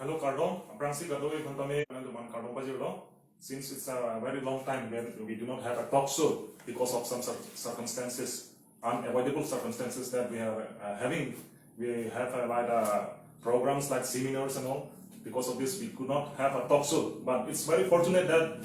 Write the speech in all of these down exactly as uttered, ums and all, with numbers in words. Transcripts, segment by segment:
Hello, kardom. Aphrangsi kadokave aphan tame, kardom pajirlo. Since it's a very long time when we do not have a talk show because of some cir- circumstances, unavoidable circumstances that we are uh, having, we have uh, like uh, programs like seminars and all. Because of this, we could not have a talk show. But it's very fortunate that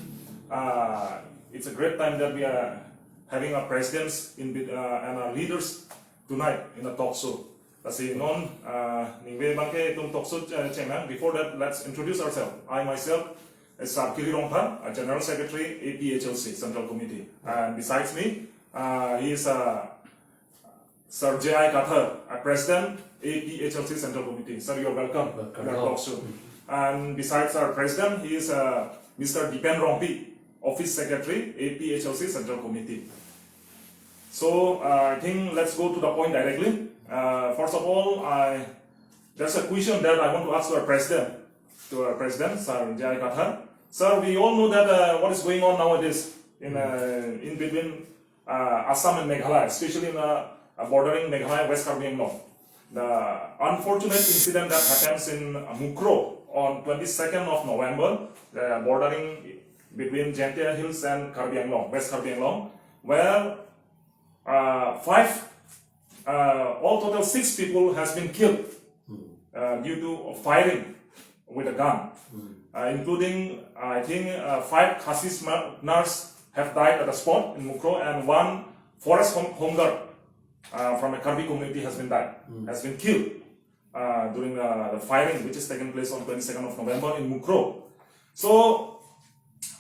uh, it's a great time that we are having our presidents in, uh, and our leaders tonight in a talk show. Lasi non uh, ningve abangke itum talk show uh, chengnang. Before that, let's introduce ourselves. I myself is Sarkiri Rongphar, a General Secretary, A P H L C Central Committee. And besides me, uh, he is uh, Sir J I Kathar, a President, A P H L C Central Committee. Sir, you're welcome. Welcome. Your talk show. And besides our President, he is uh, Mister Dipen Rongpi, Office Secretary, A P H L C Central Committee. So uh, I think let's go to the point directly. Uh, first of all, I there's a question that I want to ask our president, to our president, Sir J I Kathar. Sir, we all know that uh, what is going on nowadays in uh, in between uh, Assam and Meghalaya, especially in uh, uh, bordering Meghalaya, West Karbi Anglong. The unfortunate incident that happens in uh, Mukroh on twenty-second of November, uh, bordering between Jaintia Hills and Karbi Anglong, West Karbi Anglong, where uh, five, uh, all total six people has been killed uh, due to firing with a gun, uh, including, I think, uh, five Khasi Sma- nurse have died at the spot in Mukroh, and one forest home, home guard uh, from a Karbi community has been died, has been killed uh, during uh, the firing which is taken place on twenty-second of November in Mukroh. So,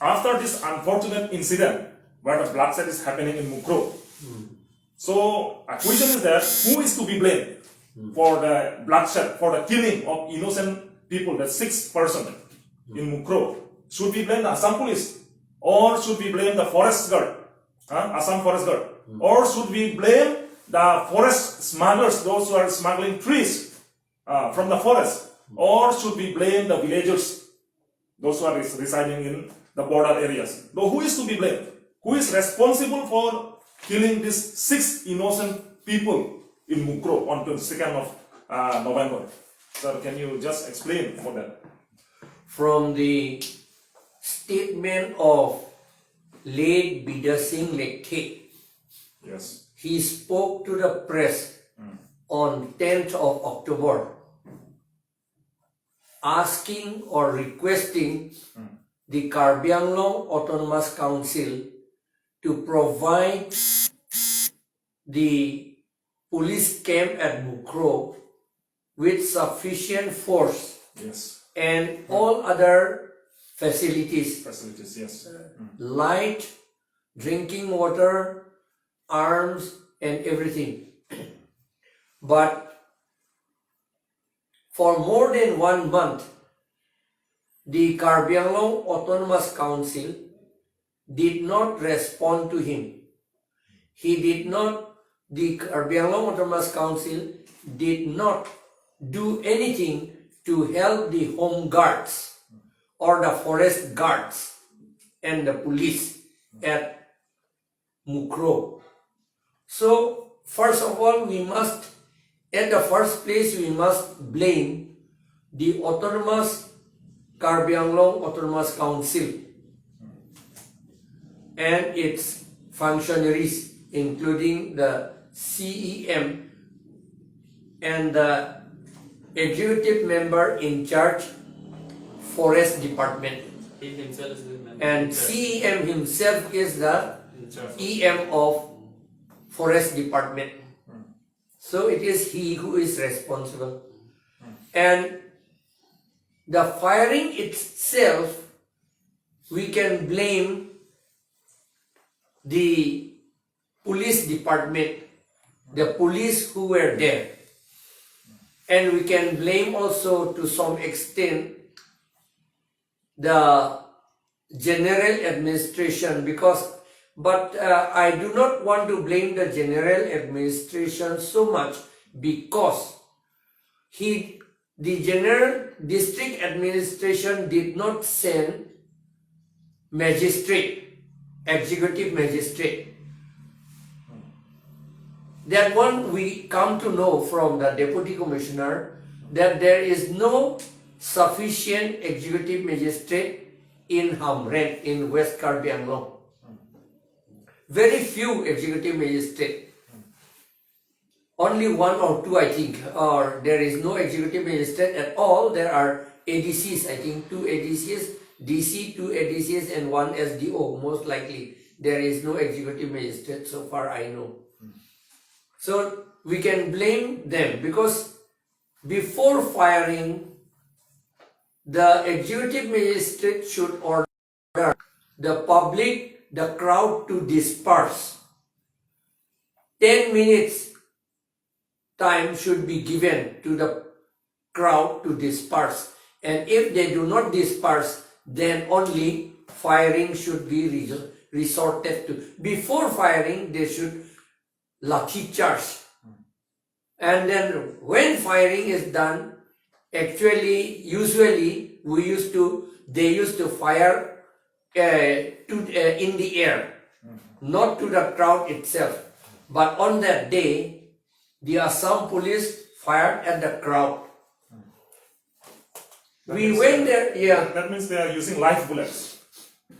after this unfortunate incident where the bloodshed is happening in Mukroh, so a question is that who is to be blamed for the bloodshed, for the killing of innocent people, the six person in Mukroh? Should we blame the Assam police or should we blame the forest guard, huh? Assam forest guard, or should we blame the forest smugglers, those who are smuggling trees uh, from the forest, or should we blame the villagers, those who are res- residing in the border areas? Though who is to be blamed? Who is responsible for killing these six innocent people in Mukroh on twenty-second of uh, November? Sir, can you just explain for that? From the statement of late Bidya Singh Lekthe, Yes. he spoke to the press on tenth of October asking or requesting the Karbi Anglong Autonomous Council to provide the police camp at Mukroh with sufficient force Yes. and all other facilities, Facilities, yes. light, drinking water, arms, and everything. But for more than one month, the Karbi Anglong Autonomous Council did not respond to him. He did not, the Karbi Anglong Autonomous Council did not do anything to help the home guards or the forest guards and the police at Mukroh. So, first of all, we must, at the first place, we must blame the Autonomous Karbi Anglong Autonomous Council and its functionaries, including the C E M and the executive member in charge, Forest Department. He himself is the member. And C E M himself is the In charge. E M of Forest Department. So it is he who is responsible. And the firing itself, we can blame the police department, the police who were there. And we can blame also to some extent the general administration because, but uh, I do not want to blame the general administration so much because he, the general district administration did not send magistrate, executive magistrate. That one we come to know from the deputy commissioner that there is no sufficient executive magistrate in Hamren in West Karbi Anglong. Very few executive magistrate. Only one or two, I think, or there is no executive magistrate at all. There are A D Cs, I think two A D Cs, D C, two A D Cs, and one S D O, most likely. There is no executive magistrate so far I know. So we can blame them because before firing, the executive magistrate should order the public, the crowd to disperse. Ten minutes time should be given to the crowd to disperse. And if they do not disperse, then only firing should be resor- resorted to. Before firing, they should lathi charge. And then when firing is done, actually, usually, we used to, they used to fire uh, to, uh, in the air, not to the crowd itself. But on that day, the Assam police fired at the crowd. We went there, yeah. That means they are using live bullets.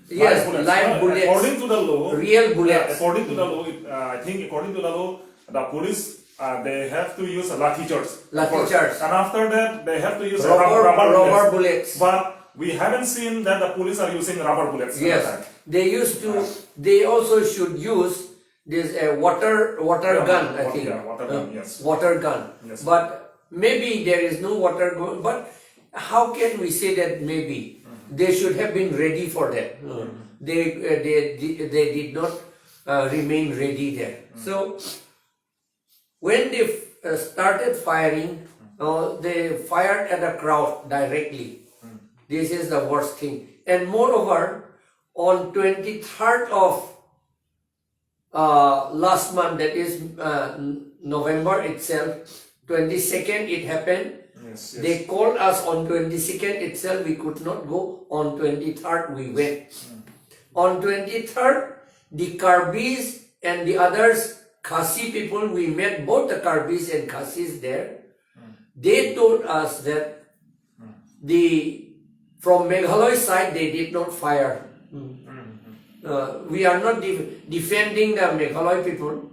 Yes, live bullets. According to the law, real bullets. According to the law, it, uh, I think according to the law, the police, uh, they have to use a lathi charge. Lathi charge. And after that, they have to use a rubber, rubber bullets. But we haven't seen that the police are using rubber bullets at the time. Yes, they used to. They also should use this uh, water water gun. I think water gun. Yes. Water gun. Yes. But maybe there is no water gun. But how can we say that maybe? They should have been ready for that. Uh, they, uh, they, they they did not uh, remain ready there. So when they uh, started firing, uh, they fired at the crowd directly. This is the worst thing. And moreover, on twenty-third of uh, last month, that is uh, November itself, twenty-second it happened. Yes, yes. They called us on twenty-second itself. We could not go. On twenty-third, we went. On twenty-third, the Karbis and the others, Khasi people, we met both the Karbis and Khasis there. They told us that the from Meghalaya side they did not fire. Uh, we are not de- defending the Meghalaya people.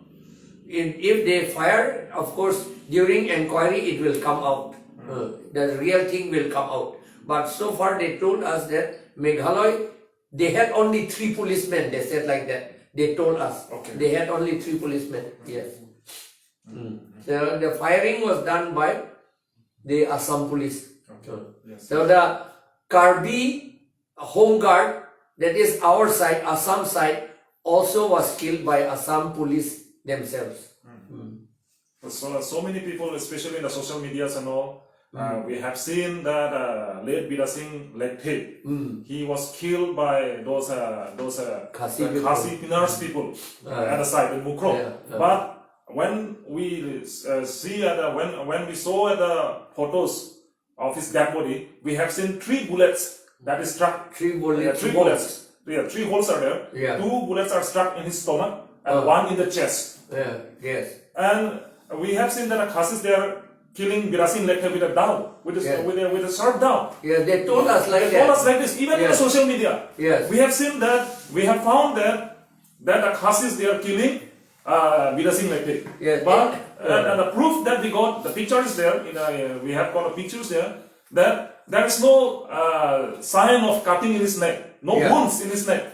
If, if they fire, of course, during inquiry it will come out. Uh, the real thing will come out. But so far they told us that Meghalaya, they had only three policemen. They said like that. They told us. Okay. They had only three policemen. Yes. So the firing was done by the Assam police. Okay. Yes. So the Karbi home guard, that is our side, Assam side, also was killed by Assam police themselves. So, so many people, especially in the social medias and all, uh, we have seen that uh, late Bidya Sing Lekthe, he was killed by those uh, those uh, Khasi the people. Khasi Pinars people uh, at the side in Mukroh. Yeah, yeah. But when we uh, see at the, when when we saw at the photos of his dead body, we have seen three bullets that is struck. Three bullets. Uh, three bullets. Yeah, three holes are there. Yeah. Two bullets are struck in his stomach and one in the chest. Yeah. Yes. And we have seen that the Khasis, they are killing Bidya Sing Lekthe with a dao, with a, with a, with a sharp dao. Yeah, they told us like that. They told us like this, even in the social media. Yes. We have seen that, we have found that, that the Khasis, they are killing uh, Bidya Sing Lekthe. Yes. But uh, and the proof that we got, the picture is there. In, uh, we have got the pictures there. That there is no uh, sign of cutting in his neck, no wounds in his neck.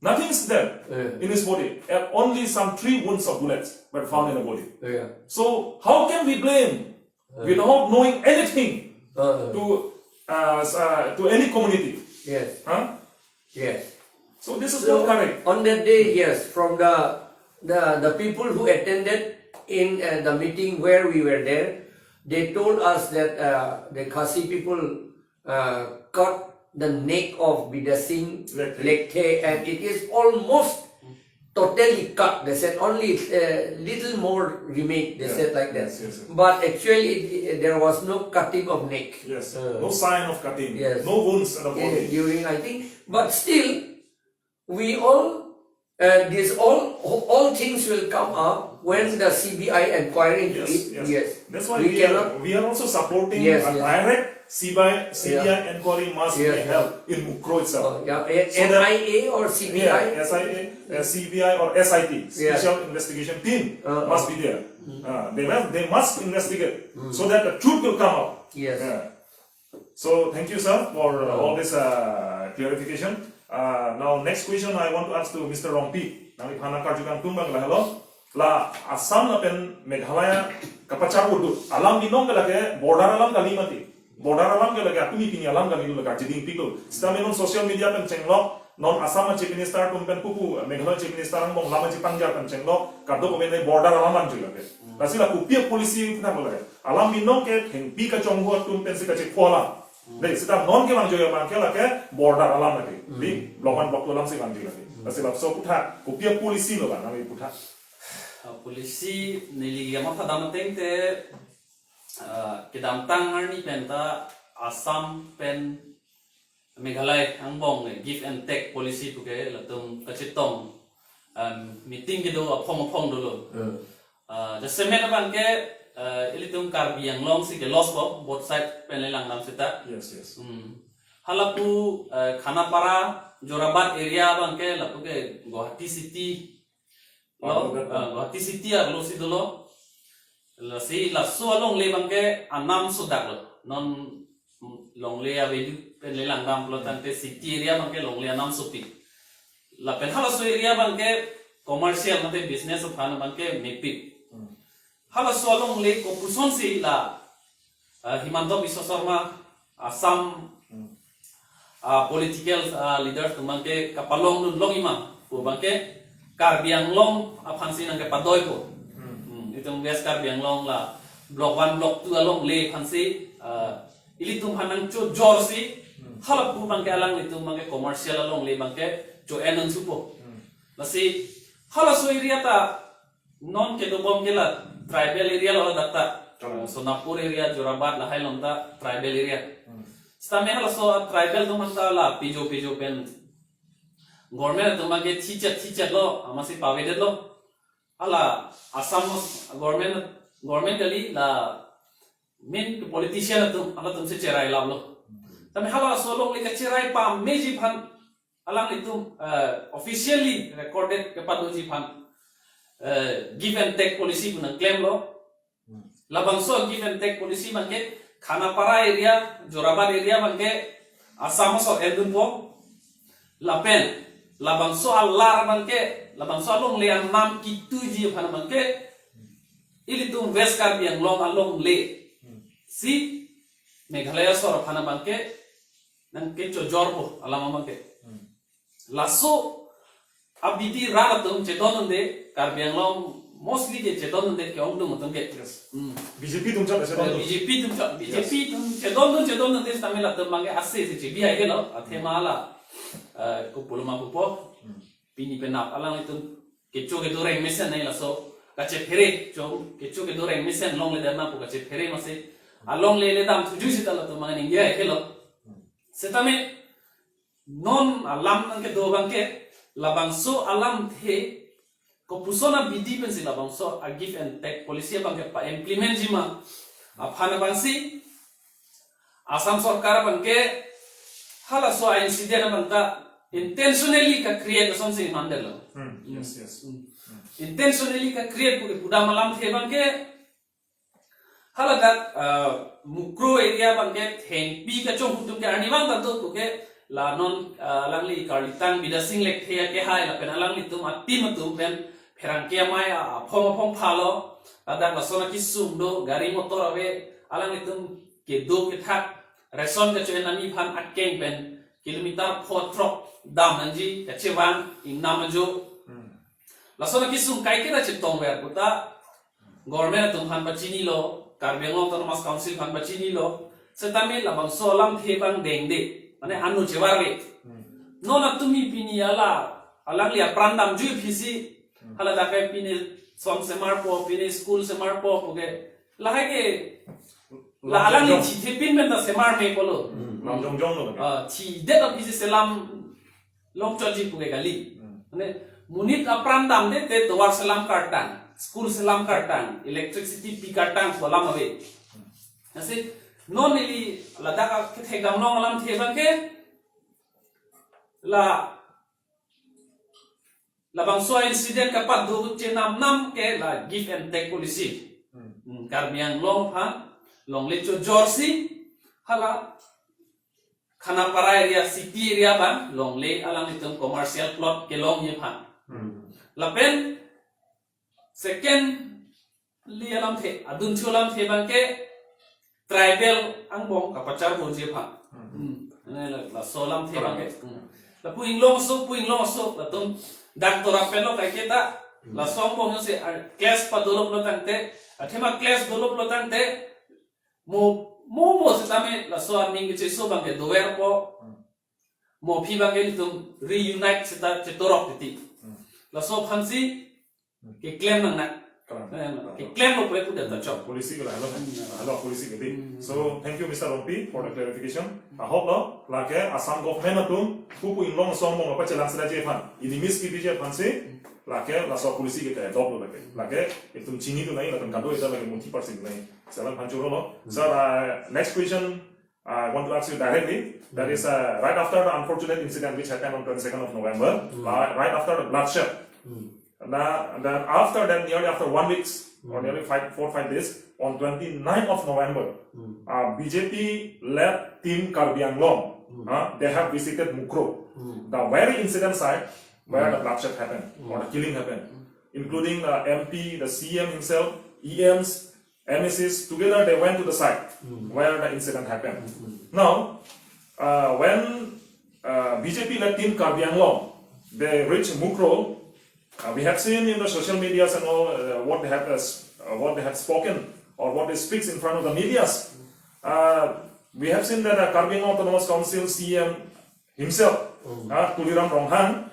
Nothing is there in his body. Uh, only some three wounds of bullets were found in the body. Yeah. So how can we blame without knowing anything to uh, s- uh, to any community? Yes. Huh? Yes. So this is not correct. On that day, yes, from the the, the people who attended in uh, the meeting where we were there, they told us that uh, the Khasi people uh, cut the neck of Bidya Singh Lekthe. Lekthe, and it is almost totally cut. They said only uh, little more remain. They said like that. Yes, yes, yes. But actually, it, it- there was no cutting of neck. Yes. Uh, no sign of cutting. Yes. No wounds at the body. During, I think, but still, we all uh, this all all things will come up When the C B I inquiry into Yes, it, yes. yes. That's why We we, are, cannot. we are also supporting Yes, a yes. direct C B I, C B I Yeah. inquiry must Yes, be yes. held in Mukroh itself. Oh, yeah, a- So that- N I A or C B I? Yeah, S I A, uh, C B I or S I T, Yeah. Special Investigation Team, Uh, must uh. be there. Uh, they must, they must investigate Mm. so that the truth will come out. Yes. Yeah. So thank you, sir, for uh, Mm. all this uh, clarification. Uh, now, next question I want to ask to Mister Rongpi. Nangliphan nangkarju kangtung abang lahelo. La Assam lapen Meghalaya kapachar udut. Alam binong ke lake border alam kali mati. Border alam ke lake atumi pini alam kali lo, karjidingpiklo. Sitame non social media pen chenglok, non Assam a Chief Minister atum pen pupu, Meghalaya Chief Minister angbong lam chepangjar pen chenglok, kadokave border alam anju lake. Lasi la kopi a policy kena lake. Alam binong ke thengpi kachonghu atum pensi kachepho alam. Dei, sita non kevangjo abang ke lake border alam lake. Di, block one, block two alamsi vangji lake. Lasi laso aputhak, kopi a policy lo ba, nangli aputhak. Ah, policy neli kamatha dam ateng te, ah, kedamtang arni pen ta Assam pen Meghalaya angbong le give and take policy puke latum kachetong, um, meeting kedo aphong aphong dolo. Ah, jasemet abang ke, ah, ilitum Karbi Anglong si ke loss po, both side pen le langdam seta. Yes, yes. Hmm. Halapu, ah, Khanapara, Jorabat area abang ke lapu ke Guwahati City lo, ah, Guwahati City arlo si dolo. Lasi laso alongle abang ke anam sodak lo. Non, mm, longle ave du pen le langdam pulo tangte city area abang ke longle anam sopik. Lapen halaso area abang ke commercial mate business aphan abang ke mepik. Halaso alongle kopuson si la, ah, Himanta Biswa Sarma Assam, ah, political, ah, leaders atum abang ke kapalong dun long ima pu abang ke Karbi Anglong aphan si nangkepadoi po. Hmm, itum West Karbi Anglong la block one, block two alongle aphan si, ah, ilitum aphan nangchojor si, halapu abang ke alanglitum abang ke commercial alongle abang ke cho-en nangsupo. Lasi halaso area ta non kedobom ke la tribal area lo dak ta. Kalang. Sonapur area, Jorabat lahai along ta tribal area. Sitame halaso tribal atum aphan ta la pijo pijo pen government atum abang ke thichet thichet lo, amatsi pavedet lo. Hala Assam government, government kali, la main politician atum, halatum si cherai lam lo. Tame halaso alongle kacherai pameji aphan alanglitum, eh, officially recorded kepadoji aphan, eh, give and take policy pu nangklemlo. Labangso give and take policy abang ke Khanapara area, Jorabat area abang ke Assam aso endunpo. Lapen labangso alar abang ke, labangso alongle anam kituji aphan abang ke ilitum West Karbi Anglong alongle si Meghalaya asor aphan abang ke nangkechojor po alam abang ke. Laso abidi rat atum chedondunde, Karbi Anglong mostly ke chedondunde ke-ongdung atum ke. Yes. Hmm. B J P atum chot ase B J P atum chot, B J P atum chedondun chedondunde sitame latum abang ke ase si chebi hai ke lo, athema la, eh, kopuloma pupo. Pini penap alanglitum kecho kedo reng mesen nai laso kachephere, cho kecho kedo reng mesen longle dam na pu kachephere masi alongle le dam thuju sita latum abang ningje hai ke lo. Sitame non alam nangkedo abang ke labangso alamthe kopuson abidi pensi labangso a give and take policy abang ke pa-implement jima aphan abang si Assam sorkar abang ke halaso a incident abang ta intentionally ka-create asonsi mandetlo. Hmm, yes, yes. Intentionally ka-create puke pudam alamthe abang ke haladak, ah, Mukroh area abang ke thengpi kachonghu atum ke arnivang ta do puke la non, ah, alangli Karlitang Bidya Sing Lekthe akehai lapen alanglitum a-team atum pen pherangke amei, ah, aphong aphong phalo, ladak lason akesung do, gari motor ave, alanglitum kedo kethak ration kacho-en nami aphan akeng pen kilometer pho throk dam nangji kachevang ingnam ajo. Lason akesung kaiketa chetongver puta government atum aphan pachinilo, Karbi Anglong Autonomous Council aphan pachinilo, setame labangso alamthe abang dengde, mane anu chevarve. Non atumi pini ala, alangli apran damjui aphi si, hala dakai pini song semarpo, pini school semarpo puke, lahai ke, la alangli chithepin pen ta semar me pulo. Lam jongjong lo. Ah, thidet aphi si selam longchotji puke kali. Mane monit apran damde te tovar selam kartang. school selam kartang, electricity pi kartang pu alam ave. Lasi non neli ladak akethek damlong alamthe abangke la labangso incident kapado chenam nam ke la give and take policy. Hmm, Karbi Anglong aphan longle chojorsi hala Khanapara area, city area abang longle alanglitum commercial plot kelongji aphan. Hmm. Lapen secondly alamthe, adun chu alamthe abangke tribal angbong kapachar boji aphan. Hmm. Hmm. Ane la, laso alamthe abangke. Hmm. La pu inglongso, pu inglongso, latum dak tora pelo kaike ta, laso angbong jongsi, ah, clash padoloplo tangte, athema clash doloplo tangte, mo, mo, mo sitame laso aning kecheso abangke doverpo. Hmm. Mo aphi abangke ilitum reunite seta chetorok titi. Hmm. Laso aphansi keklem nang na. Kalang. Eh, keklem lo pule pu data chok. Policy ke la, hello. Hmm. Hello, policy ke di. Hmm. So, thank you, Mister Rongpi, for the clarification. I hope lo, lake Assam government atum, pu pu inglongso angbong apa chelang sila je aphan. Ini miss ki bije aphansi, lake laso policy ke adopt lo lake. Lake, itum chinidun nangji, latum kado ita lake multi party nangji. Selang aphan choro lo. Sir, uh, next question, I want to ask you directly. That is, uh, right after the unfortunate incident which happened on twenty-second of November, Hmm. uh, right after the bloodshed, Hmm. na-, then after that, nearly after one week or Hmm. nearly five, four, five days, on twenty-ninth of November, Hmm. uh, B J P led team Karbi Anglong, Hmm. uh, they have visited Mukroh, Hmm. the very incident site where Hmm. the bloodshed happened or the Hmm. killing happened, Hmm. including the M P, the C M himself, E Ms, M A Cs, together they went to the site Hmm. where the incident happened. Hmm. Now, uh, when, uh, B J P led team Karbi Anglong, they reached Mukroh, uh, we have seen in the social medias and all, uh, what they have, uh, s-, uh, what they have spoken or what they speaks in front of the medias. Uh, we have seen that, uh, Karbi Anglong Autonomous Council C M himself, Hmm. uh, Tuliram Ronghang,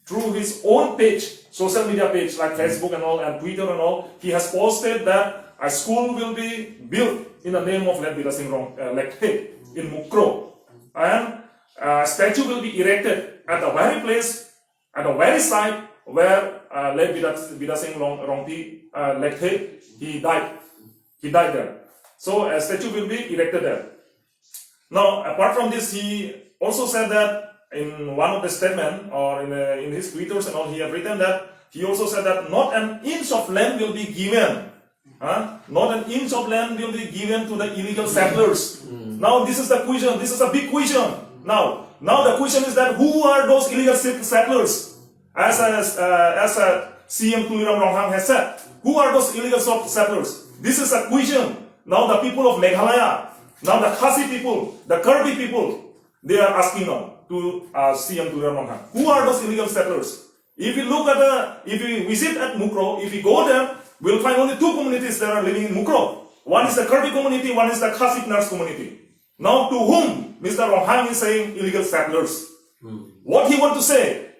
through his own page, social media page like Facebook and all and Twitter and all, he has posted that a school will be built in the name of late Bidya Sing Rong, uh, Lekthe in Mukroh. And a statue will be erected at the very place, at the very site where, uh, late Bidya, Bidya Sing Rong, Rongpi, uh, Lekthe, he died. He died there. So a statue will be erected there. Now, apart from this, he also said that in one of the statement or in, uh, in his Twitters and all, he have written that he also said that not an inch of land will be given. Huh? Not an inch of land will be given to the illegal settlers. Now, this is the question. This is a big question. Now, now the question is that who are those illegal set-, settlers? As a, uh, as a C M Tuliram Ronghang has said, who are those illegal sort-, settlers? This is a question. Now the people of Meghalaya, now the Khasi people, the Karbi people, they are asking now to, uh, C M Tuliram Ronghang, who are those illegal settlers? If we look at the, if we visit at Mukroh, if we go there, we'll find only two communities that are living in Mukroh. One is the Karbi community, one is the Khasi Knar community. Now to whom Mister Ronghang is saying illegal settlers? What he want to say?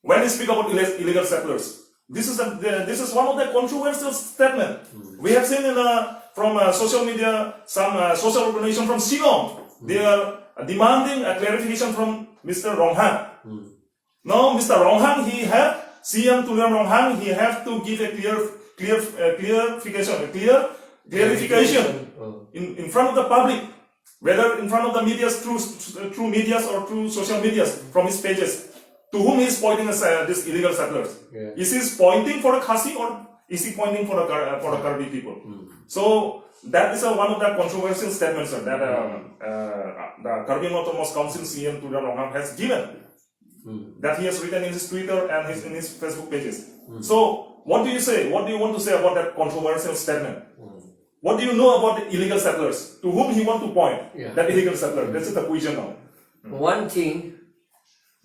When we speak about ille-, illegal settlers, this is a, the, this is one of the controversial statement. We have seen in, uh, from, uh, social media, some, uh, social organization from Shillong, they are demanding a clarification from Mister Ronghang. Now, Mister Ronghang, he have, C M Tuliram Ronghang, he have to give a clear, clear, uh, clarification, a clear clarification Oh. in, in front of the public, whether in front of the medias, through, through medias or through social medias, from his pages, to whom he is pointing as, uh, these illegal settlers. Yeah. Is he pointing for a Khasi or is he pointing for a Kar-, uh, for a Karbi people? So that is a, one of the controversial statements, sir, that, um, uh, the Karbi Anglong Autonomous Council C M Tuliram Ronghang has given, that he has written in his Twitter and his, in his Facebook pages. So what do you say? What do you want to say about that controversial statement? What do you know about the illegal settlers? To whom he want to point Yeah. that illegal settler? This is the question now. One thing,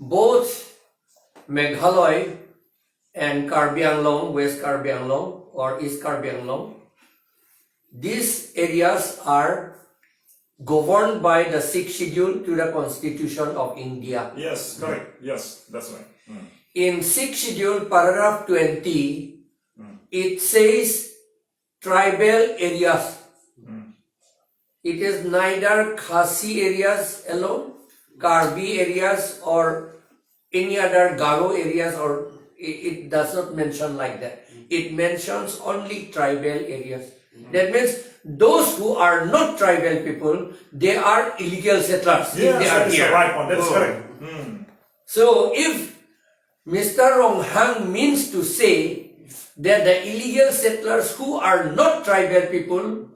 both Meghalaya and Karbi Anglong, West Karbi Anglong or East Karbi Anglong, these areas are governed by the Sixth Schedule to the Constitution of India. Yes, correct. Yes, that's right. In Sixth Schedule, paragraph twenty, it says tribal areas. It is neither Khasi areas alone, Karbi areas or any other Garo areas, or it, it does not mention like that. It mentions only tribal areas. That means those who are not tribal people, they are illegal settlers. If they Yes, are that is the here. Right one. That is Oh. Correct. Hmm. So if Mister Ronghang means to say that the illegal settlers who are not tribal people,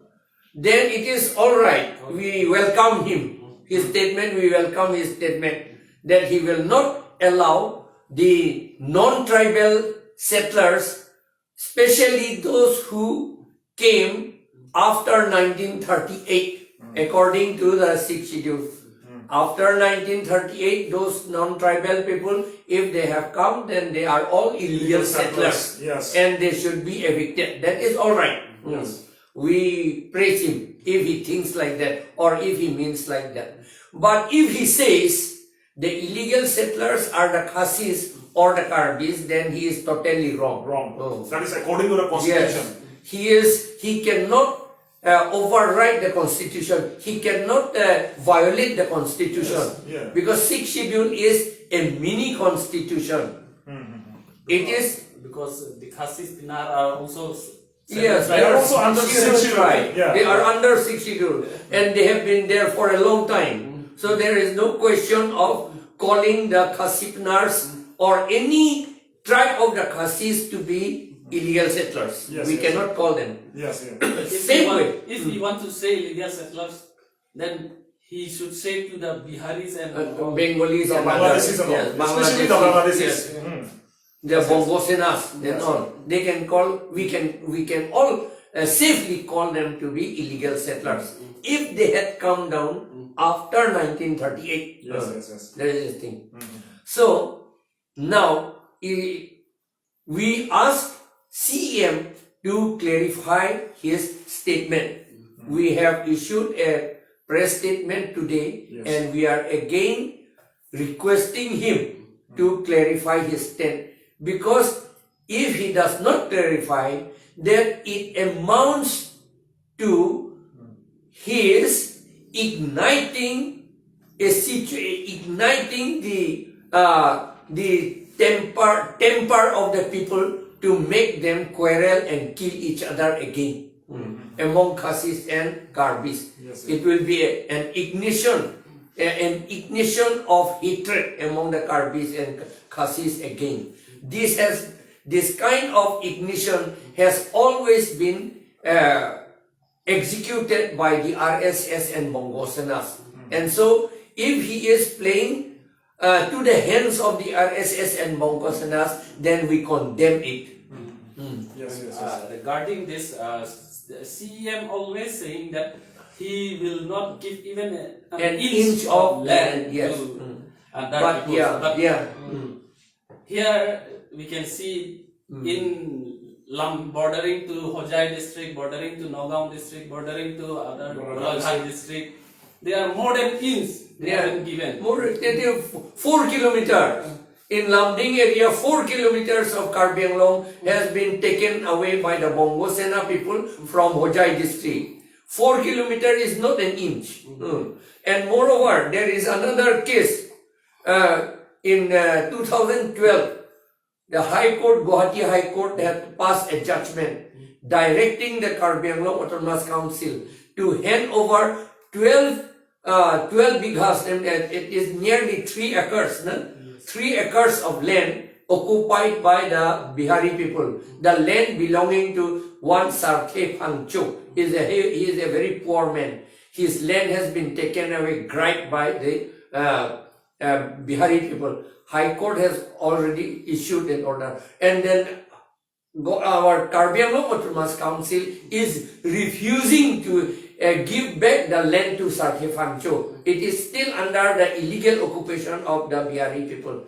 then it is all right. We welcome him. His statement, we welcome his statement that he will not allow the non-tribal settlers, especially those who came after nineteen thirty-eight, according to the Sixth Schedule. After nineteen thirty-eight, those non-tribal people, if they have come, then they are all illegal Illegal settlers, settlers. Yes. And they should be evicted. That is all right. Yes. We praise him if he thinks like that or if he means like that. But if he says the illegal settlers are the Khasis or the Karbis, then he is totally wrong. Wrong. Oh. That is according to the Yes, constitution. He is. He cannot uh, override the constitution. He cannot uh, violate the constitution. Yes, yeah. Because Sixth Schedule is a mini constitution. It is Because the Khasi Pnar are also s- Yes, They are also under Sixth Schedule Sixth Schedule. Tribe. Yeah. They are under Sixth Schedule, and they have been there for a long time. So there is no question of calling the Khasi Pnars or any tribe of the Khasis to be illegal settlers. Yes, We yes. Cannot call them. Yes, yes. If Same he want, way. If he want to say illegal settlers, then he should say to the Biharis and Uh, all. Bengalis and Bangladeshis others. and all. Yes, Especially the Bangladeshi. Bangladeshis. Yes. Hmm. The Bongo Senas and Yes. all. They can call. We can. We can all uh, safely call them to be illegal settlers if they had come down after nineteen thirty-eight. Yes, Uh, yes, yes. That is the thing. Hmm. So now i- we ask C E M to clarify his statement. We have issued a press statement today, Yes. and we are again requesting him to clarify his stand, because if he does not clarify, then it amounts to his igniting a situ- igniting the uh, the temper temper of the people to make them quarrel and kill each other again among Khasis and Karbis. Yes, yes. It will be a- an ignition, a- an ignition of hatred among the Karbis and Khasis again. This has this kind of ignition has always been uh, executed by the R S S and Bongo Senas. And so, if he is playing uh, to the hands of the R S S and Bongo Senas, then we condemn it. Yes, yes, yes. Uh, regarding this, uh, s- the C E M always saying that he will not give even a, an, An inch, inch of of land land, yes. to Mm. other But peoples. yeah, But yeah. Mm. Here we can see in Lam bordering to Hojai district, bordering to Nagaon district, bordering to other Golaghat Golaghat district, they are more than inch they Yeah. have been given. More than four kilometers. In Lumding area, four kilometers of Karbi Anglong has been taken away by the Bongo Sena people from Hojai district. Four kilometer is not an inch. Mm. And moreover, there is another case. Uh, in uh, two thousand twelve, the High Court, Guwahati High Court, had passed a judgment directing the Karbi Anglong Autonomous Council to hand over twelve, uh, twelve bighas, and uh, it is nearly three acres, no? Three acres of land occupied by the Bihari people. The land belonging to one Sarthe Phangcho. He is a, he, he is a very poor man. His land has been taken away, grabbed by the uh, uh, Bihari people. High Court has already issued an order. And then go, our Karbi Anglong Autonomous Council is refusing to uh, give back the land to Sarthe Phangcho. It is still under the illegal occupation of the Bihari people.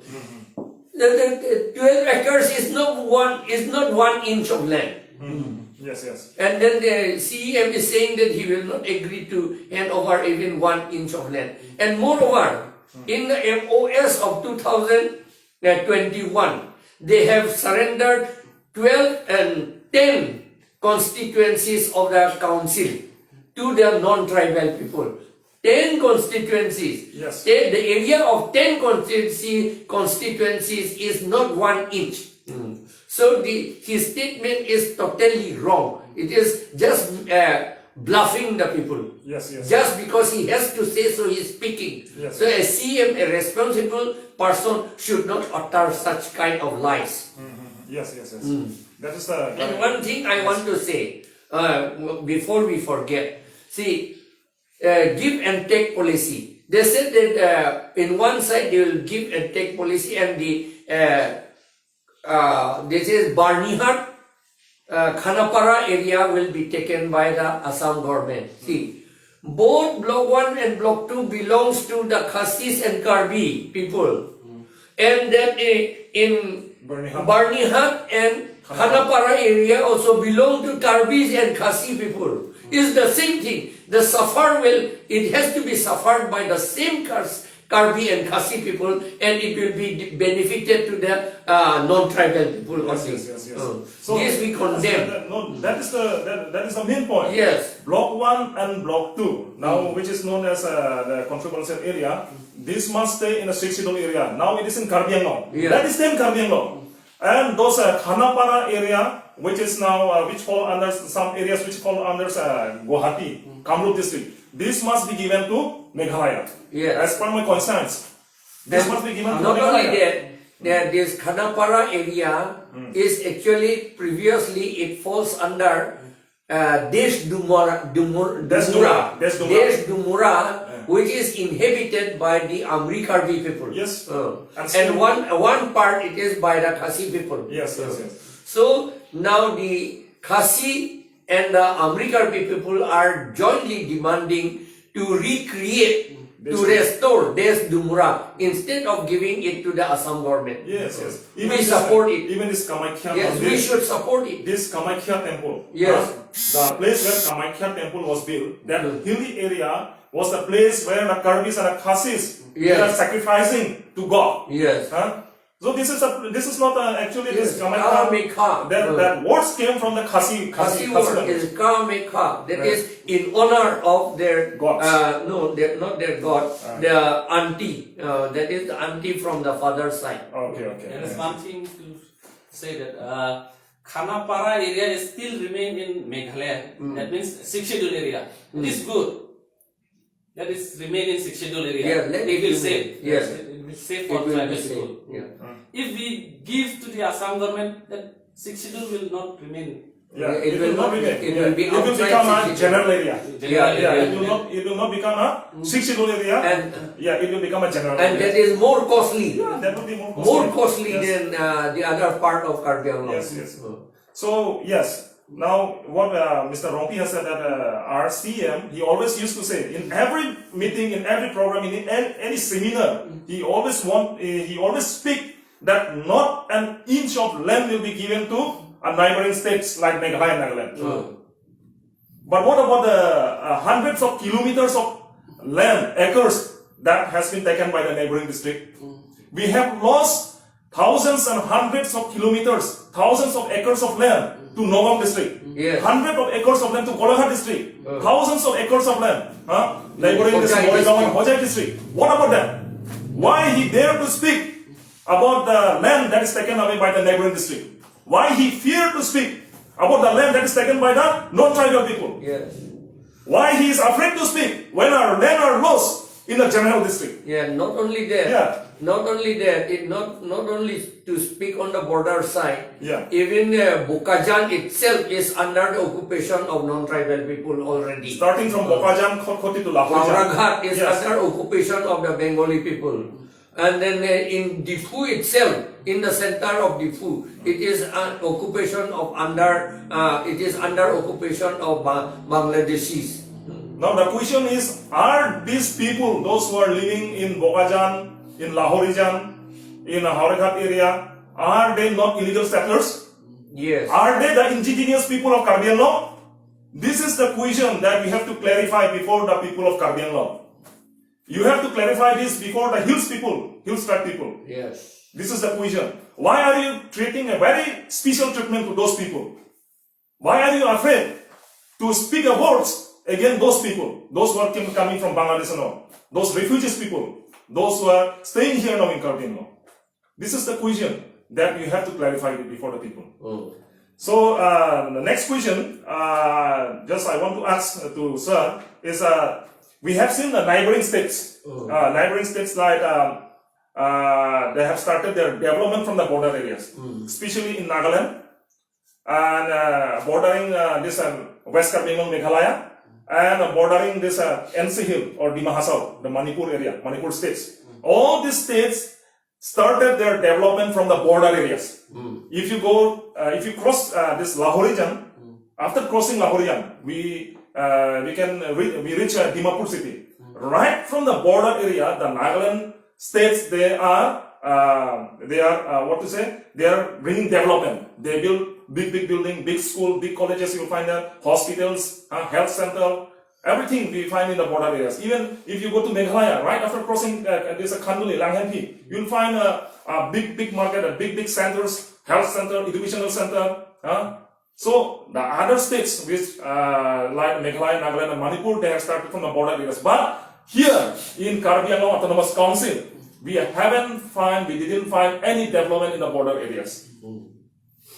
The, the, the twelve acres is not one is not one inch of land. Hmm. Yes, yes. And then the C E M is saying that he will not agree to hand over even one inch of land. And moreover, in the M O S of two thousand twenty-one, they have surrendered twelve and ten constituencies of the council to the non-tribal people. Ten constituencies. Yes. Ten- the area of ten constituency, constituencies is not one inch. So the his statement is totally wrong. It is just uh, bluffing the people. Yes, yes. Just because he has to say so, he's speaking. Yes. So a C M, a responsible person, should not utter such kind of lies. Yes, yes, yes. That is the. And one thing I want to say uh, w- before we forget. See, uh, give and take policy. They said that uh, in one side they will give and take policy, and the uh, uh, this is Barnihat, uh, Khanapara area will be taken by the Assam government. See, both Block one and Block two belongs to the Khasis and Karbi people. And that i- in Barnihat. Barnihat and Khanapara area also belong to Karbis and Khasi people. It's the same thing. The suffer will, it has to be suffered by the same Kars- Karbi and Khasi people, and it will be benefited to the uh, non-tribal people Yes, only. yes, yes, yes. Uh, So this we yes, condemn. that- no, that is the that, that is the main point. Yes. Block one and block two, now which is known as uh, the controversial area, this must stay in a sixth schedule area. Now it is in Karbi Anglong. Yeah. That is then Karbi Anglong. And those uh, Khanapara area, which is now uh, which fall under some areas which fall under uh, Guwahati, Kamrup district, this must be given to Meghalaya. Yes. As per my conscience, this And must be given to not only Meghalaya. That, that this Khanapara area is actually previously it falls under uh, Desh Dumura, Dumur, Desh Dumura, Dumura, Desh Dumura. Desh Dumura, which is inhabited by the Amri Karbi people. Yes. Uh, And and still- one one part it is by the Khasi people. Yes, yes, yes. So now the Khasi and the Amri Karbi people are jointly demanding to recreate, to Desh Dumura. Restore Desh Dumura instead of giving it to the Assam government. Yes, yes. We this, support it. Even this Kamakhya Yes, Mandir, we should support it. this Kamakhya temple. Yes. Huh? The place where Kamakhya temple was built, that Mm. hilly area was the place where the Karbis and the Khasis Yes. were sacrificing to God. Yes. Huh? So this is a this is not a, actually this Yes, Kamakhya. Kamakhya. That, Mm. that words came from the Khasi Khasi Khasi word language. Is Kamakhya. That Right. Is in honor of their Gods. Uh, no, they're not their god. Ah. Their auntie. Uh, that is the auntie from the father's side. Okay, okay. There is one thing to say that uh, Khanapara area is still remain in Meghalaya. Mm. That means sixth schedule area. It is good. That is remain in sixth schedule area. Yeah, let It it will be safe. moved. Yes. It will be safe It for will be tribal safe. people. Yeah. If we give to the Assam government, that sixth schedule will not remain. Yeah, It it, will will not not- remain. it Yeah. will be It will outside become a sixth schedule. General area. General Yeah, Yeah, area. It will not. It will not become a sixth schedule area. And Yeah, it will become a general and area. That is more costly. Yeah, that will be more More costly. Costly Yes. Than uh, the other part of Karbi Anglong. Yes, yes. So yes, now what uh, Mister Rongpi has said that uh, our C M, he always used to say in every meeting, in every program, in any, any seminar, he always want uh, he always speak that not an inch of land will be given to a neighboring states like Meghalaya and Nagaland. Mm. But what about the uh, hundreds of kilometers of land, acres that has been taken by the neighboring district? We have lost thousands and hundreds of kilometers, thousands of acres of land to Nagaon district, Yes. hundreds of acres of land to Golaghat district, Mm. thousands of acres of land, huh? Neighboring district, Hojai Morigaon, district. Hojai district. What about them? Why he dare to speak about the land that is taken away by the neighboring district? Why he fear to speak about the land that is taken by the non-tribal people? Yes. Why he is afraid to speak when our land are lost in the general district? Yeah, not only that. Yeah. Not only that, it not not only to speak on the border side. Yeah. Even uh, Bokajan itself is under the occupation of non-tribal people already. Starting from Bokajan, Khatkhati to Lahorijan. Howraghat is Yes. Under occupation of the Bengali people. And then uh, in Diphu itself, in the center of Diphu, it is an occupation of under, uh, it is under occupation of ba- Bangladeshis. Now the question is, are these people, those who are living in Bokajan, in Lahorijan, in Howraghat area, are they not illegal settlers? Yes. Are they the indigenous people of Karbi Anglong? This is the question that we have to clarify before the people of Karbi Anglong. You have to clarify this before the hills people, hills tribe people. Yes. This is the question. Why are you treating a very special treatment to those people? Why are you afraid to speak a words against those people, those who are kim- coming from Bangladesh and all, those refugees people, those who are staying here now in Karbi Anglong? This is the question. That you have to clarify it before the people. So uh, the next question, uh, just I want to ask to sir is, uh, we have seen the neighboring states, uh, neighboring states like um, uh, they have started their development from the border areas, especially in Nagaland and uh, bordering uh, this um, West Karbi Anglong, Meghalaya, and uh, bordering this uh, N C Hill or Dima Hasao, the Manipur area, Manipur states. All these states started their development from the border areas. If you go, uh, if you cross uh, this Lahorijan, after crossing Lahorijan, we uh, we can re- we reach uh, Dimapur city. Right from the border area, the Nagaland states, they are uh, they are uh, what to say? They are bringing development. They build big big building, big school, big colleges. You will find there, hospitals, uh, health center, everything we find in the border areas. Even if you go to Meghalaya, right after crossing uh, this uh, Khanduli, Langhenpi, you'll find a, a big, big market, a big, big centers, health center, educational center. Huh? So the other states, which uh, like Meghalaya, Nagaland, and Manipur, they have started from the border areas. But here in Karbi Anglong Autonomous Council, we haven't find, we didn't find any development in the border areas.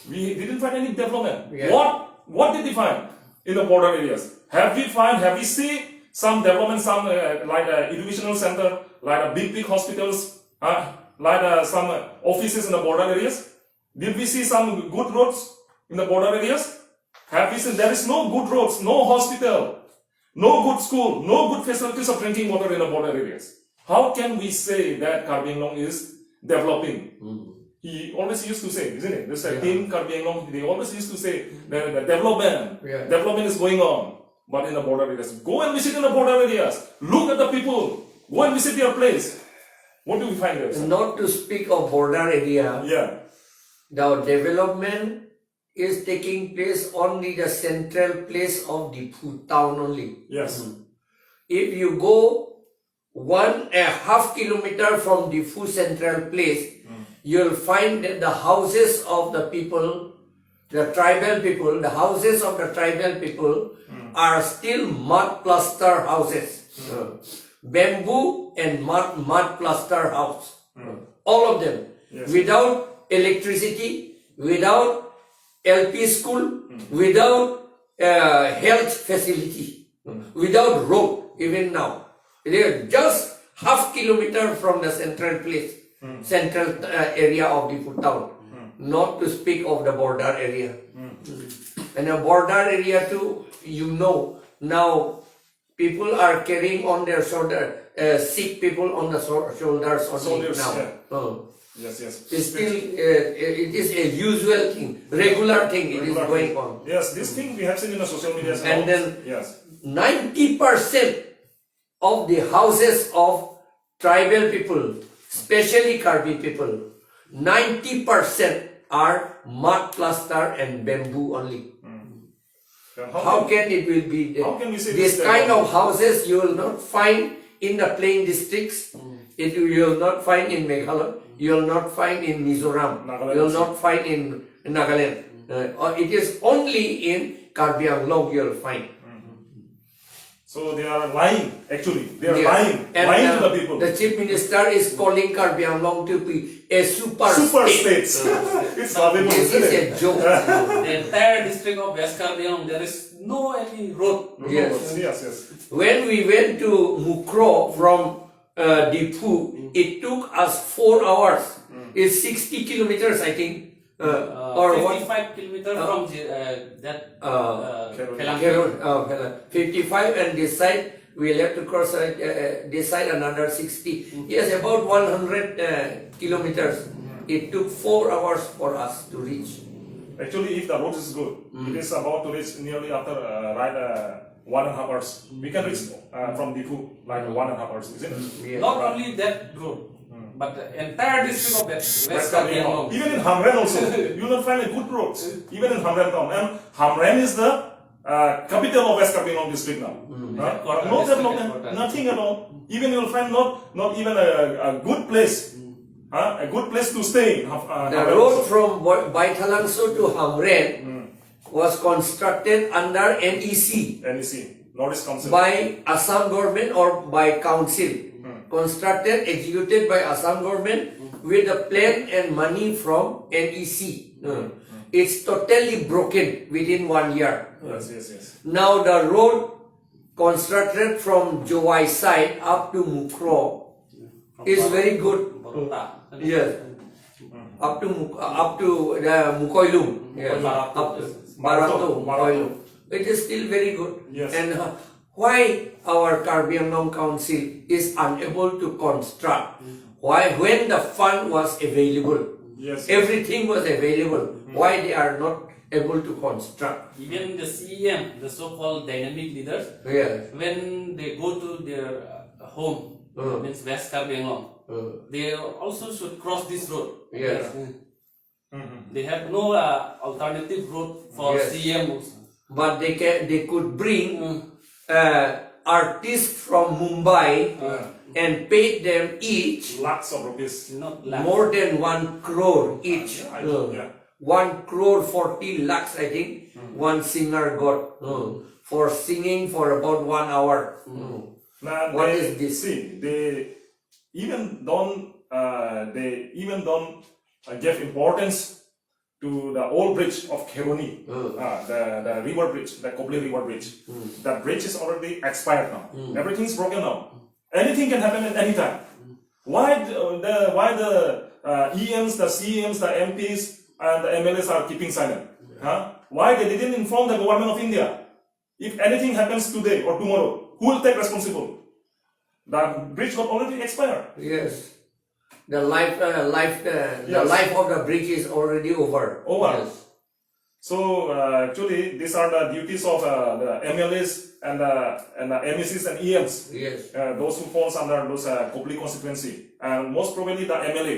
We didn't find any development. What what did we find in the border areas? Have we find? Have we see some development, some uh, like uh, educational center, like uh, big big hospitals, uh, like uh, some uh, offices in the border areas? Did we see some good roads in the border areas? Have we seen? There is no good roads, no hospital, no good school, no good facilities of drinking water in the border areas. How can we say that Karbi Anglong is developing? He always used to say, isn't it? This uh, team Karbi Anglong, they always used to say that the development, development is going on, but in the border areas. Go and visit in the border areas. Look at the people. Go and visit their place. What do we find there? Sir? Not to speak of border area, yeah, the development is taking place only the central place of Diphu town only. Yes. If you go one a half kilometer from Diphu central place, you'll find that the houses of the people, the tribal people, the houses of the tribal people are still mud plaster houses. Bamboo and mud, mud plaster house. All of them. Yes. Without electricity, without L P school, without uh, health facility, without road, even now. They are just half kilometer from the central place, central uh, area of Diphu town. Not to speak of the border area. And the border area too, you know, now people are carrying on their shoulder, uh, sick people on the shou- shoulders only. Shoulders, now. Yeah. Yes, yes. It's still, uh, it is a usual thing, regular thing. It is going on. Yes, this thing we have seen in the social media. And then yes, ninety percent of the houses of tribal people, especially Karbi people, ninety percent are mud plaster and bamboo only. How can it will be? How can we say this kind of houses you will not find in the plain districts. It you will not find in Meghalaya. You will not find in Mizoram. You will not find in Nagaland. Uh, or it is only in Karbi Anglong you will find. So they are lying, actually. They are lying, and, lying uh, to the people. The chief minister is calling Karbi Anglong to be a super, super state. It's horrible, isn't it? This is a joke. The entire district of West Karbi Anglong, there is no any road. Yes, yes, yes. When we went to Mukroh from uh, Diphu, it took us four hours. It's sixty kilometers, I think. Uh, uh, or what? Fifty-five kilometer uh, from the, uh, that uh, uh, Kheroni. Kheroni, uh, fifty-five, and this side we will have to cross uh, uh, this side another sixty. Yes, about one hundred uh, kilometers. It took four hours for us to reach. Actually, if the road is good, it is about to reach nearly after uh, right uh, one and a half hours. We can reach uh, from Diphu like one and a half hours, isn't it? Yes. Not only that road, but the entire district of West Karbi Anglong. Even in Hamren also, you will not find a good road. Even in Hamren town, and Hamren is the uh, capital of West Karbi Anglong district now. Huh? No development, nothing at all. Even you will find not not even a, a good place, huh? A good place to stay. Uh, the road from Baithalangso to Hamren was constructed under N E C. N E C, North East Council. By Assam government or by council. Constructed, executed by Assam government with the plan and money from N E C. Uh, it's totally broken within one year. Yes, yes, yes. Now the road constructed from Jowai side up to Mukroh is very good. Yes. Up to Muk- uh, up to the Mukoilum. Yes. Up to Barato, Mukoilum. It is still very good. Yes. And uh, why our Karbi Anglong Council is unable to construct? Why, when the fund was available, yes, everything was available, why they are not able to construct? Even the C E M, the so-called dynamic leaders, yes, when they go to their uh, home, means West Karbi Anglong, they also should cross this road. Yes. They have no uh, alternative road for, yes, C E M also. But they can, they could bring uh, artists from Mumbai and pay them each lakhs of rupees. Not lakhs. More than one crore each. Yeah, I know, yeah. One crore forty lakhs, I think, one singer got uh, for singing for about one hour. Now, what is this? See, they even don't uh, they even don't uh, give importance to the old bridge of Kheroni, uh, the, the river bridge, the Kopili river bridge. That bridge is already expired now. Everything's broken now. Anything can happen at any time. Why the, the why the uh, E Ms, the C Ms, the M Ps, and the M L As are keeping silent? Huh? Why they didn't inform the government of India? If anything happens today or tomorrow, who will take responsible? The bridge got already expired. Yes. The life, uh, life, uh, the, yes, life of the bridge is already over. Over. Yes. So uh, actually, these are the duties of uh, the M L As and uh, and the M A Cs and E Ms. Yes. Uh, those who falls under those uh, Kopili constituency, and most probably the M L A.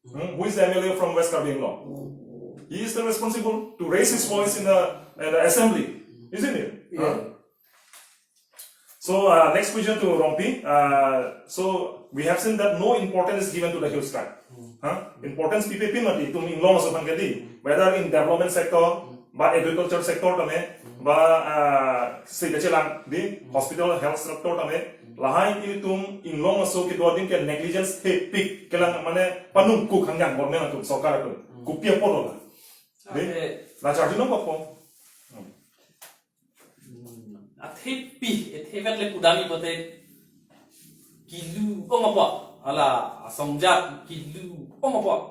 Hmm? Who is the M L A from West Karbi Anglong? He is the responsible to raise his voice in the, in the assembly, isn't it? Yeah. Huh? So uh, next question to Rongpi. Uh, so we have seen that no importance is given to the hills tribe. Huh? Importance pipe pin mati itum inglong aso aphan ke dei, whether in development sector, ba agriculture sector tame, ba uh, si kachelang dei hospital health sector tame, lahai ilitum inglong aso kedo adim ke negligence thepik kelang mane panung kuk hangyang government atum, sorkar atum. Kopi apot lo la. Dei, la charju nang kopo. Athepi, athepi le pudami pote kilu ong apot. Hala asongjat kilu ong apot.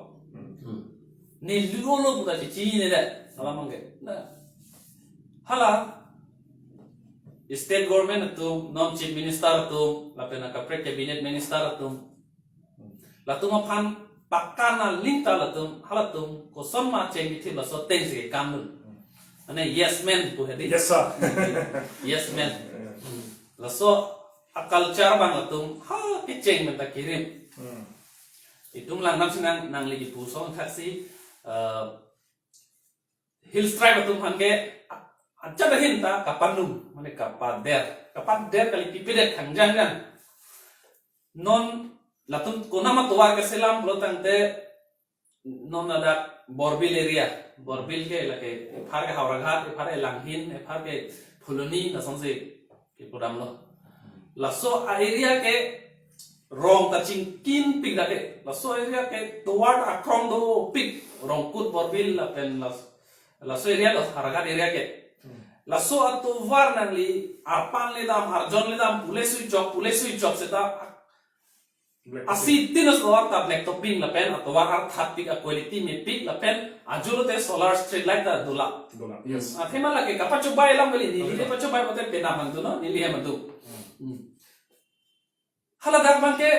Ne lu olo puta chichi ne de. Hala mangke. Na. Hala state government atum, non chief minister atum, lapen akaprek cabinet minister atum. Latum aphan pakka na lingta latum, halatum koson ma cheng kithip laso ateng si kam dun. Ane yes man pu hedi. Yes, sir. Yes man. Laso a culture abang latum ha kecheng menta kirim. Itum langnam si nang nangli kipu song thaksi uh, hills tribe atum aphan ke a- ajat ahin ta kapanung, mane kapader, kapader kali pipedet hangjang jang. Non latum konat atovar keselam pulo tangte non ladak Borbil area, Borbil ke lake ephar ke Howraghat, ephar ke Langhin, ephar ke Phuloni, lasonsi kepudamlo. Laso a area ke rong ta chingkin pik dake. Laso area ke tovar akrong dopik, Rongkut, Borbil lapen las laso area lo Howraghat area ke. Laso atovar nangli arpan ledam, arjon ledam, pule sui chok, pule sui chok seta Black topping. Asi tin laso atovar ta black topping lapen atovar arthat pik, a quality mepik lapen ajo lote solar street light ta dula. Dula, yes. Athema lake kapachobai alam kali, neli le pachobai pote penap mantu no, neli he mantu. Hmm. Haladak abang ke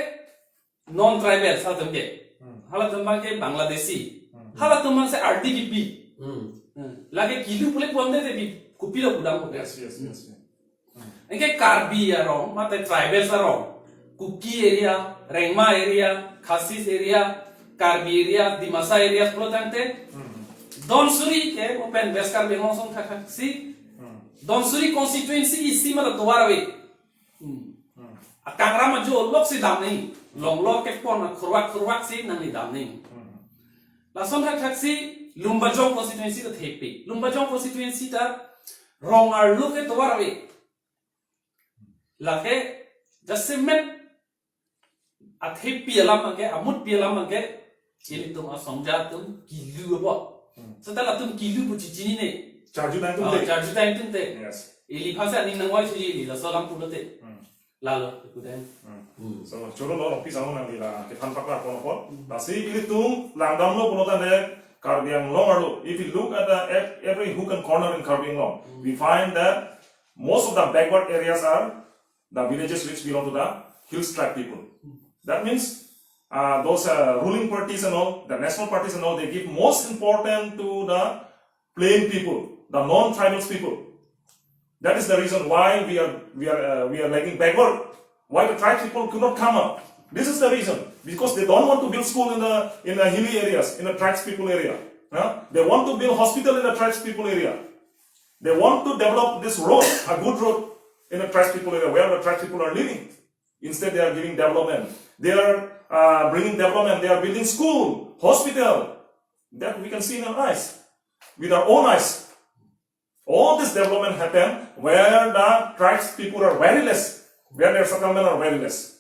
non tribal halatum ke. Hmm. Halatum abang ke Bangladeshi. Hmm. Halatum abang si R D P P. Hmm. Hmm. Lake kilu pule puamde te bi kopi lo pudam ko. Yes, yes, yes, yes. Anke Karbi arong, mate tribals arong, Kuki area, Rengma area, Khasis area, Karbi area, Dimasa area pulo tangte, Hmm. Donsuri ke, open West Karbi Anglong asong thakthak si, Hmm. Donsuri constituency isi mata tovar ave. Hmm. Hmm. Akangram ajo olok si dam nangji. Longlor kepon akhurwak khurwak si nangli dam nangji. Hmm. Lason thakthak si Lumbajong constituency ta thepi. Lumbajong constituency ta rong arlo ke tovar ave. Lake jasemet athepi alam abangke, amutpi alam abangke, ilitum asongja atum kilu apot. Hmm. Seta latum kilu pu chechinine. Charju tang atum Oh, te. Charju tang atum te. Yes. Ili aphansi aning nangvai si ili laso alam pulote. Hmm. Lalo, ikut dan. Hmm. Hmm. So, choro lo, office amo nangli la, kethan pakla kono kon. Hmm. Lasi ilitum langdamlo pulote ne, Karbi Anglong arlo. If you look at the ev- every hook and corner in Karbi Anglong, Hmm. we find that most of the backward areas are the villages which belong to the hills tribe people. Hmm. That means, uh, those, uh, ruling parties and all, the national parties and all, they give most important to the plain people, the non-tribals people. That is the reason why we are, we are, uh, we are lagging backward. Why the tribes people could not come up? This is the reason. Because they don't want to build school in the, in the hilly areas, in the tribes people area. Huh? They want to build hospital in the tribes people area. They want to develop this road, a good road, in the tribes people area, where the tribes people are living. Instead, they are giving development. They are, uh, bringing development. They are building school, hospital. That we can see in our eyes, with our own eyes. All this development happened where the tribes people are very less, where their settlement are very less.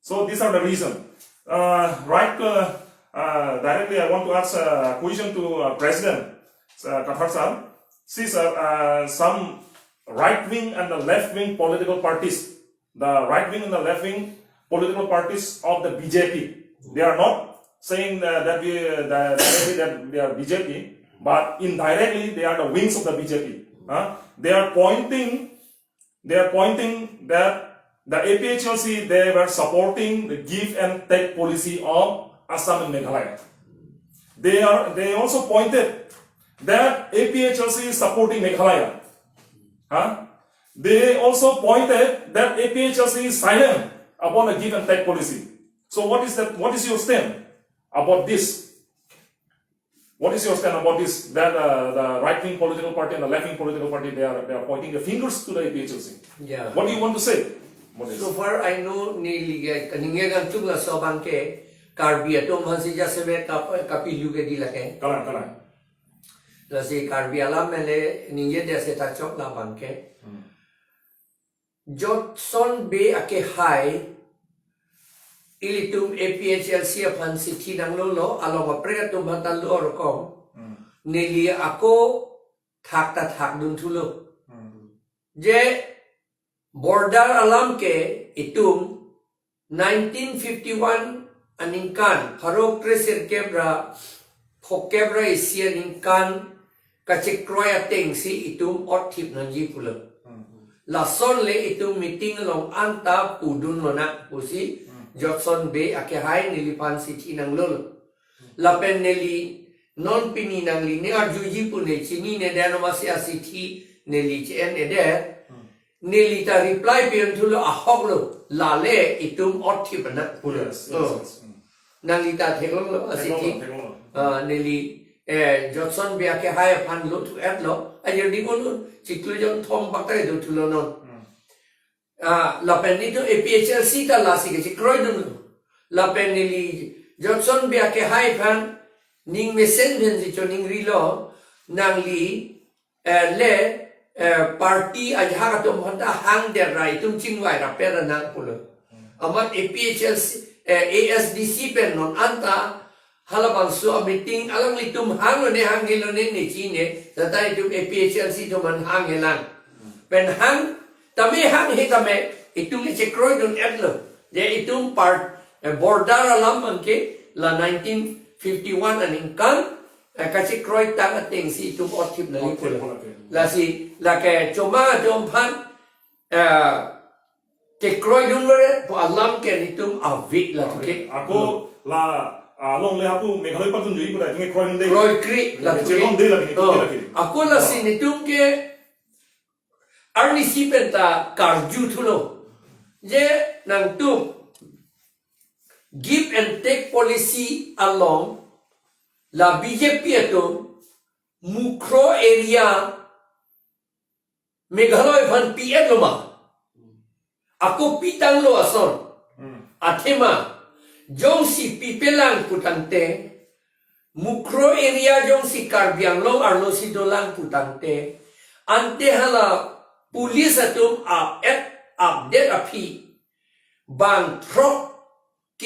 So these are the reason. Uh, right, uh, uh, directly, I want to ask a question to, uh, President, uh, Kathar sir. See, sir, uh, some right wing and the left wing political parties, the right wing and the left wing political parties of the B J P, they are not saying that, that we, that, directly that they are B J P, but indirectly they are the wings of the B J P. Huh? They are pointing, they are pointing that the A P H L C, they were supporting the give and take policy of Assam and Meghalaya. They are, they also pointed that A P H L C is supporting Meghalaya. Huh? They also pointed that A P H L C is silent upon the give and take policy. So what is that? What is your stand about this? What is your stand about this? That, uh, the right wing political party and the left wing political party, they are, they are pointing the fingers to the A P H L C. Yeah. What do you want to say about this? So far I know, neli ke kaningje kangtung laso abangke Karbi atum aphansi jasemet kap- kapilu ke di lake. Kalang, kalang. Lasi Karbi alam mele ningje dia seta chok labangke. Hmm. Jotson Bey akehai ilitum A P H L C aphan sithi nanglolo, along kaprek atum aphan ta lo rokom. Hmm. Neli ako thak ta thakdun thulo. Hmm. Je border alam ke itum nineteen fifty-one aningkan pharo kresirkep ra phokep ra isi aningkan kachekroi atengsi itum otthip nangji pulo. Hmm. Lason le itum meeting along anta pudun lonang pusi, hmm, Jotson Bey akehai neliphan sithi nanglolo. Lapen neli non pini nangli ne arjuji pu ne chinine, dan masi asithi neli che-en-edet. Hmm. Neli ta reply pi-un thulo, ahok lo, lale itum otthip nang pulo. Yes, yes, oh, yes. Hmm. Nangli ta theklonglo asithi. Theklonglo, theklonglo. Ah, neli, eh, Jotson Bey akehai aphan lo thu-etlo. Ajir di ulu chiklo jon thom bak ta do thulo non. Hmm. Ah, lapen nelitum A P H L C ta lasi kachekroidunlo. Lapen neli Jotson Bey akehai aphan ning mesen pen si choningrilo, nangli, eh, le, eh, party ajahak atum aphanta hangdet ra itum chingvai ra pera nang pulo. Amat A P H L C, eh, A S D C pen non anta halabangso a meeting alanglitum hanglo ne hanghe lo ne ne chine, tata itum A P H L C atum aphan hanghe lang. Pen hang tame hanghe tame itum chekroidun-etlo. Je itum part, eh, border alam abangke la nineteen fifty-one aningkan, eh, kachekroi tang atengsi itum otthip nangji pulo. Otthip pulo. Lasi lake chomang atum aphan, eh, kekroidun vere pu alam ke nelitum ave la, okay, okay. Ako la, ah, longle hapu Meghalaya pajun jui pu ta tingke kroidunde. Kroikre la, okay, okay. Chelongde la tingke, oh, okay, okay. Ako lasi nelitum ke arnisi pen ta karju thulo. Je nangtum give and take policy along la B J P atum Mukroh area Meghalaya aphan pi-etlo ma? Ako pitanglo ason. Hmm. Athema, jongsi pipelang putangte, Mukroh area jongsi Karbi Anglong arlosi dolang putangte, ante hala police atum up-, update aphi, bang throk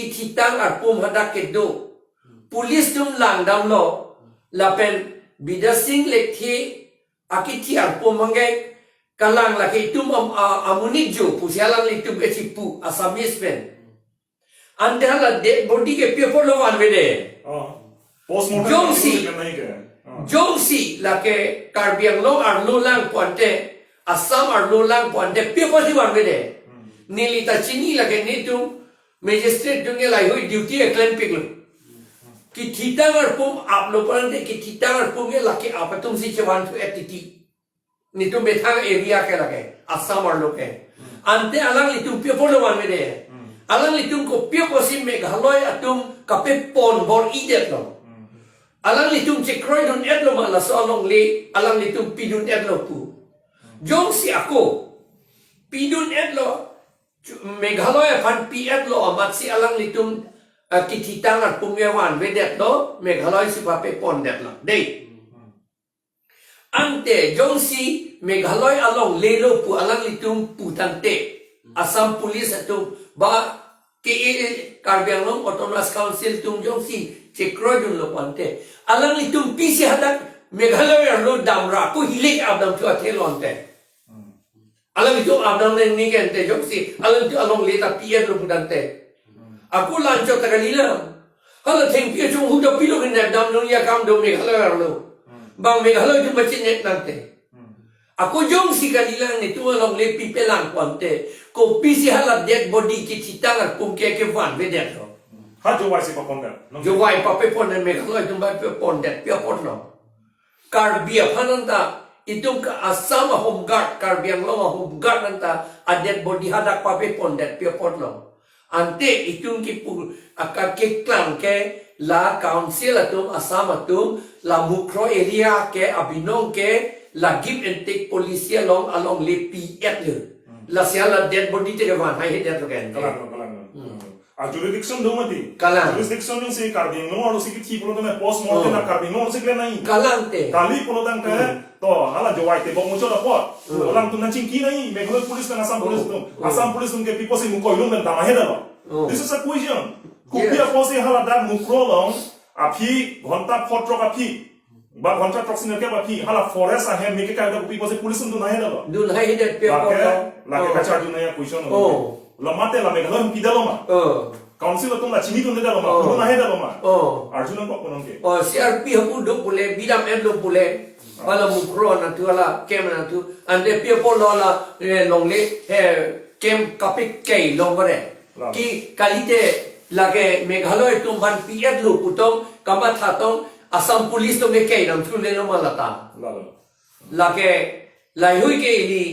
kethitang arpum hadak kedo. Police atum langdamlo, lapen Bidya Singh Lekthe akithi arpum mangge kalang lake itum am-, a-, amonit jo pusi alanglitum ke chipu Assamese pen. Ante hala dead body ke pi apotlo vanvede. Oh. Postmortem Jongsi. Kan nahi ke. Oh. Jongsi lake Karbi Anglong arlo lang pu ante, Assam arlo lang pu ante pi apotsi vanvede. Hmm. Neli ta chini lake netum magistrate atum ke laheihui duty keklempiklo. Kethitang arpum aplo pu ante kethitang arpum ke lake ap atumsi chevan thu F T T. Netum methang area ke lake, Assam arlo ke. Hmm. Ante alanglitum pi apotlo vanvede. Hmm. Alanglitum kopi apotsi Meghalaya atum kapepon bor-idetlo. Hmm. Alanglitum chekroidun-etlo ma laso alongle, alanglitum pidun-etlo pu. Hmm. Jongsi ako, pidun-etlo, chu-, Meghalaya aphan pi-etlo amatsi alanglitum, ah, kethitang arpum ke vanvedetlo, Meghalaya si papepondetlo. Dei. Hmm. Ante jongsi Meghalaya alongle lo pu alanglitum pu tangte, Assam Police atum ba K A A Karbi Anglong Autonomous Council atum jongsi chekroidunlo pu ante, alanglitum pisi hadak Meghalaya arlo damra ko hilik apdam thu athe lo ante. Alanglitum apdam nangji ke ante jongsi alanglitum alongle ta pi-etlo pu tangte. Ako la anchot ta kalilang. Hala thengpi achung hu ta pilo ke nepdam nangji akam do Meghalaya arlo. Hmm. Bang Meghalaya atum pachinep nangte. Hmm. Ako jongsi kalilang netum alongle pipelang pu ante, kopisi hala dead body kethitang arpum ke kevanvedetlo. Ha jovai si papon da. Jovai papepon, Meghalaya atum papepondet pi apotlo. Karbi aphan anta, itum ke Assam a Home Guard, Karbi Anglong a Home Guard anta, a dead body hadak papepondet pi apotlo. Ante itum kipu, aka keklang ke la council atum, Assam atum, la Mukroh area ke abinong ke la give and take policy along, alongle pi-etlo. Hmm. Lasi hala dead body te kevanhaihedet lo ke ante. Kalang, kalang. Hmm. A jurisdiction do mati. Kalang. Jurisdiction jongsi Karbi Anglong arlo si kithi pulo tame postmortem Oh. na Karbi Anglong arlo si klemnangji. Kalang te. Kali pulo tangte, Hmm. to, hala jovai tebok muchot apot. Hmm. Alangtum nangchingkinangji, Meghalaya Police pen Assam Oh. Police atum. Oh. Assam Police atum ke pi apotsi mukoi lum pen damhedetlo. Oh. This is a question. Kopi Yes. apotsi hala dak Mukroh along, aphi, ghonta phongo throk aphi. Ba ghonta throksi nerkep aphi, hala forest ahem meke kai dak kopi apotsi police atum dunhaihedet lo. Dunhaihedet pi Lake, apotlo. lake Oh. kacharjunangji a question Oh. lo. Lo mate la Meghalaya atum pidetlo ma. Oh. Council atum la chinidundetlo ma. Oh. Pudunhaihedet lo ma. Oh. Arjunangkok ponong ke. Oh, C R P hapu do pule, bidam-etlo pule. Ah. Hala Mukroh anatthu, hala camp anatthu. Ante pi apotlo la, eh, longle, eh, camp kapekei long bare. Lalo. Ke kalite lake Meghalaya atum aphan pi-etlo pu tong, kamatha tong, Assam Police atum ke keidam thulelo ma lata. Lalo. Lake, laheihui ke ili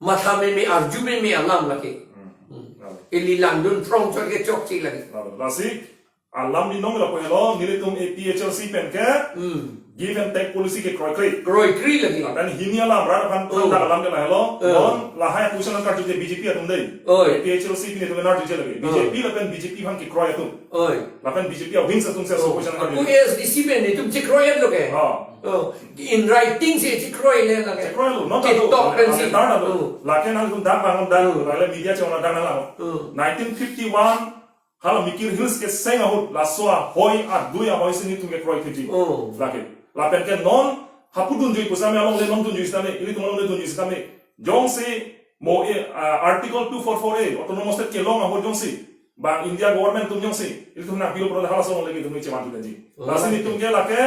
matha meme, arju meme alam lake. Hmm. Hmm. Lalo. Ili langdun phrong chot ke chokche lake. Lalo. Lasi, alam binong lapu helo, nelitum A P H L C pen ke, Hmm. give and take policy kekroikre. Kroikre lake. Lapen hini alam, rat aphan Oh. tanda alam ke lahelo, Oh. non lahai a question nangkarju ke B J P atum dei. Oh. A P H L C pini atum nangkarju ke lake. Oh. B J P lapen B J P aphan kekroi atum. Oh. Lapen B J P a wings atum si Oh. question nangkarju. Ako A S D C pen itum chekroilo ke. Oh. Oh. In writing si chekroile lake. Chekroilo, not Ke ato, tok pen si. ata tar ato. Oh. Lake nangtum dak bangun dak, Oh. lale media chong dak nang lang. Oh. Nineteen fifty-one, Hala Mikir Hills keseng ahut laso ahoi adui ahoi si nelitum kekroi theji. Oh. Lake. Lapen ke non hapu dunjui pusitame alongle non dunjui sitame, ilitum alongle dunjui sitame. Jongsi mo e, ah, Article two four four A, Autonomous State kelong ahut jongsi. Bang India government atum jongsi. Ilitum nangpilo pulote halaso alongle ke itum chevan theji. Oh. Lasi nelitum ke lake,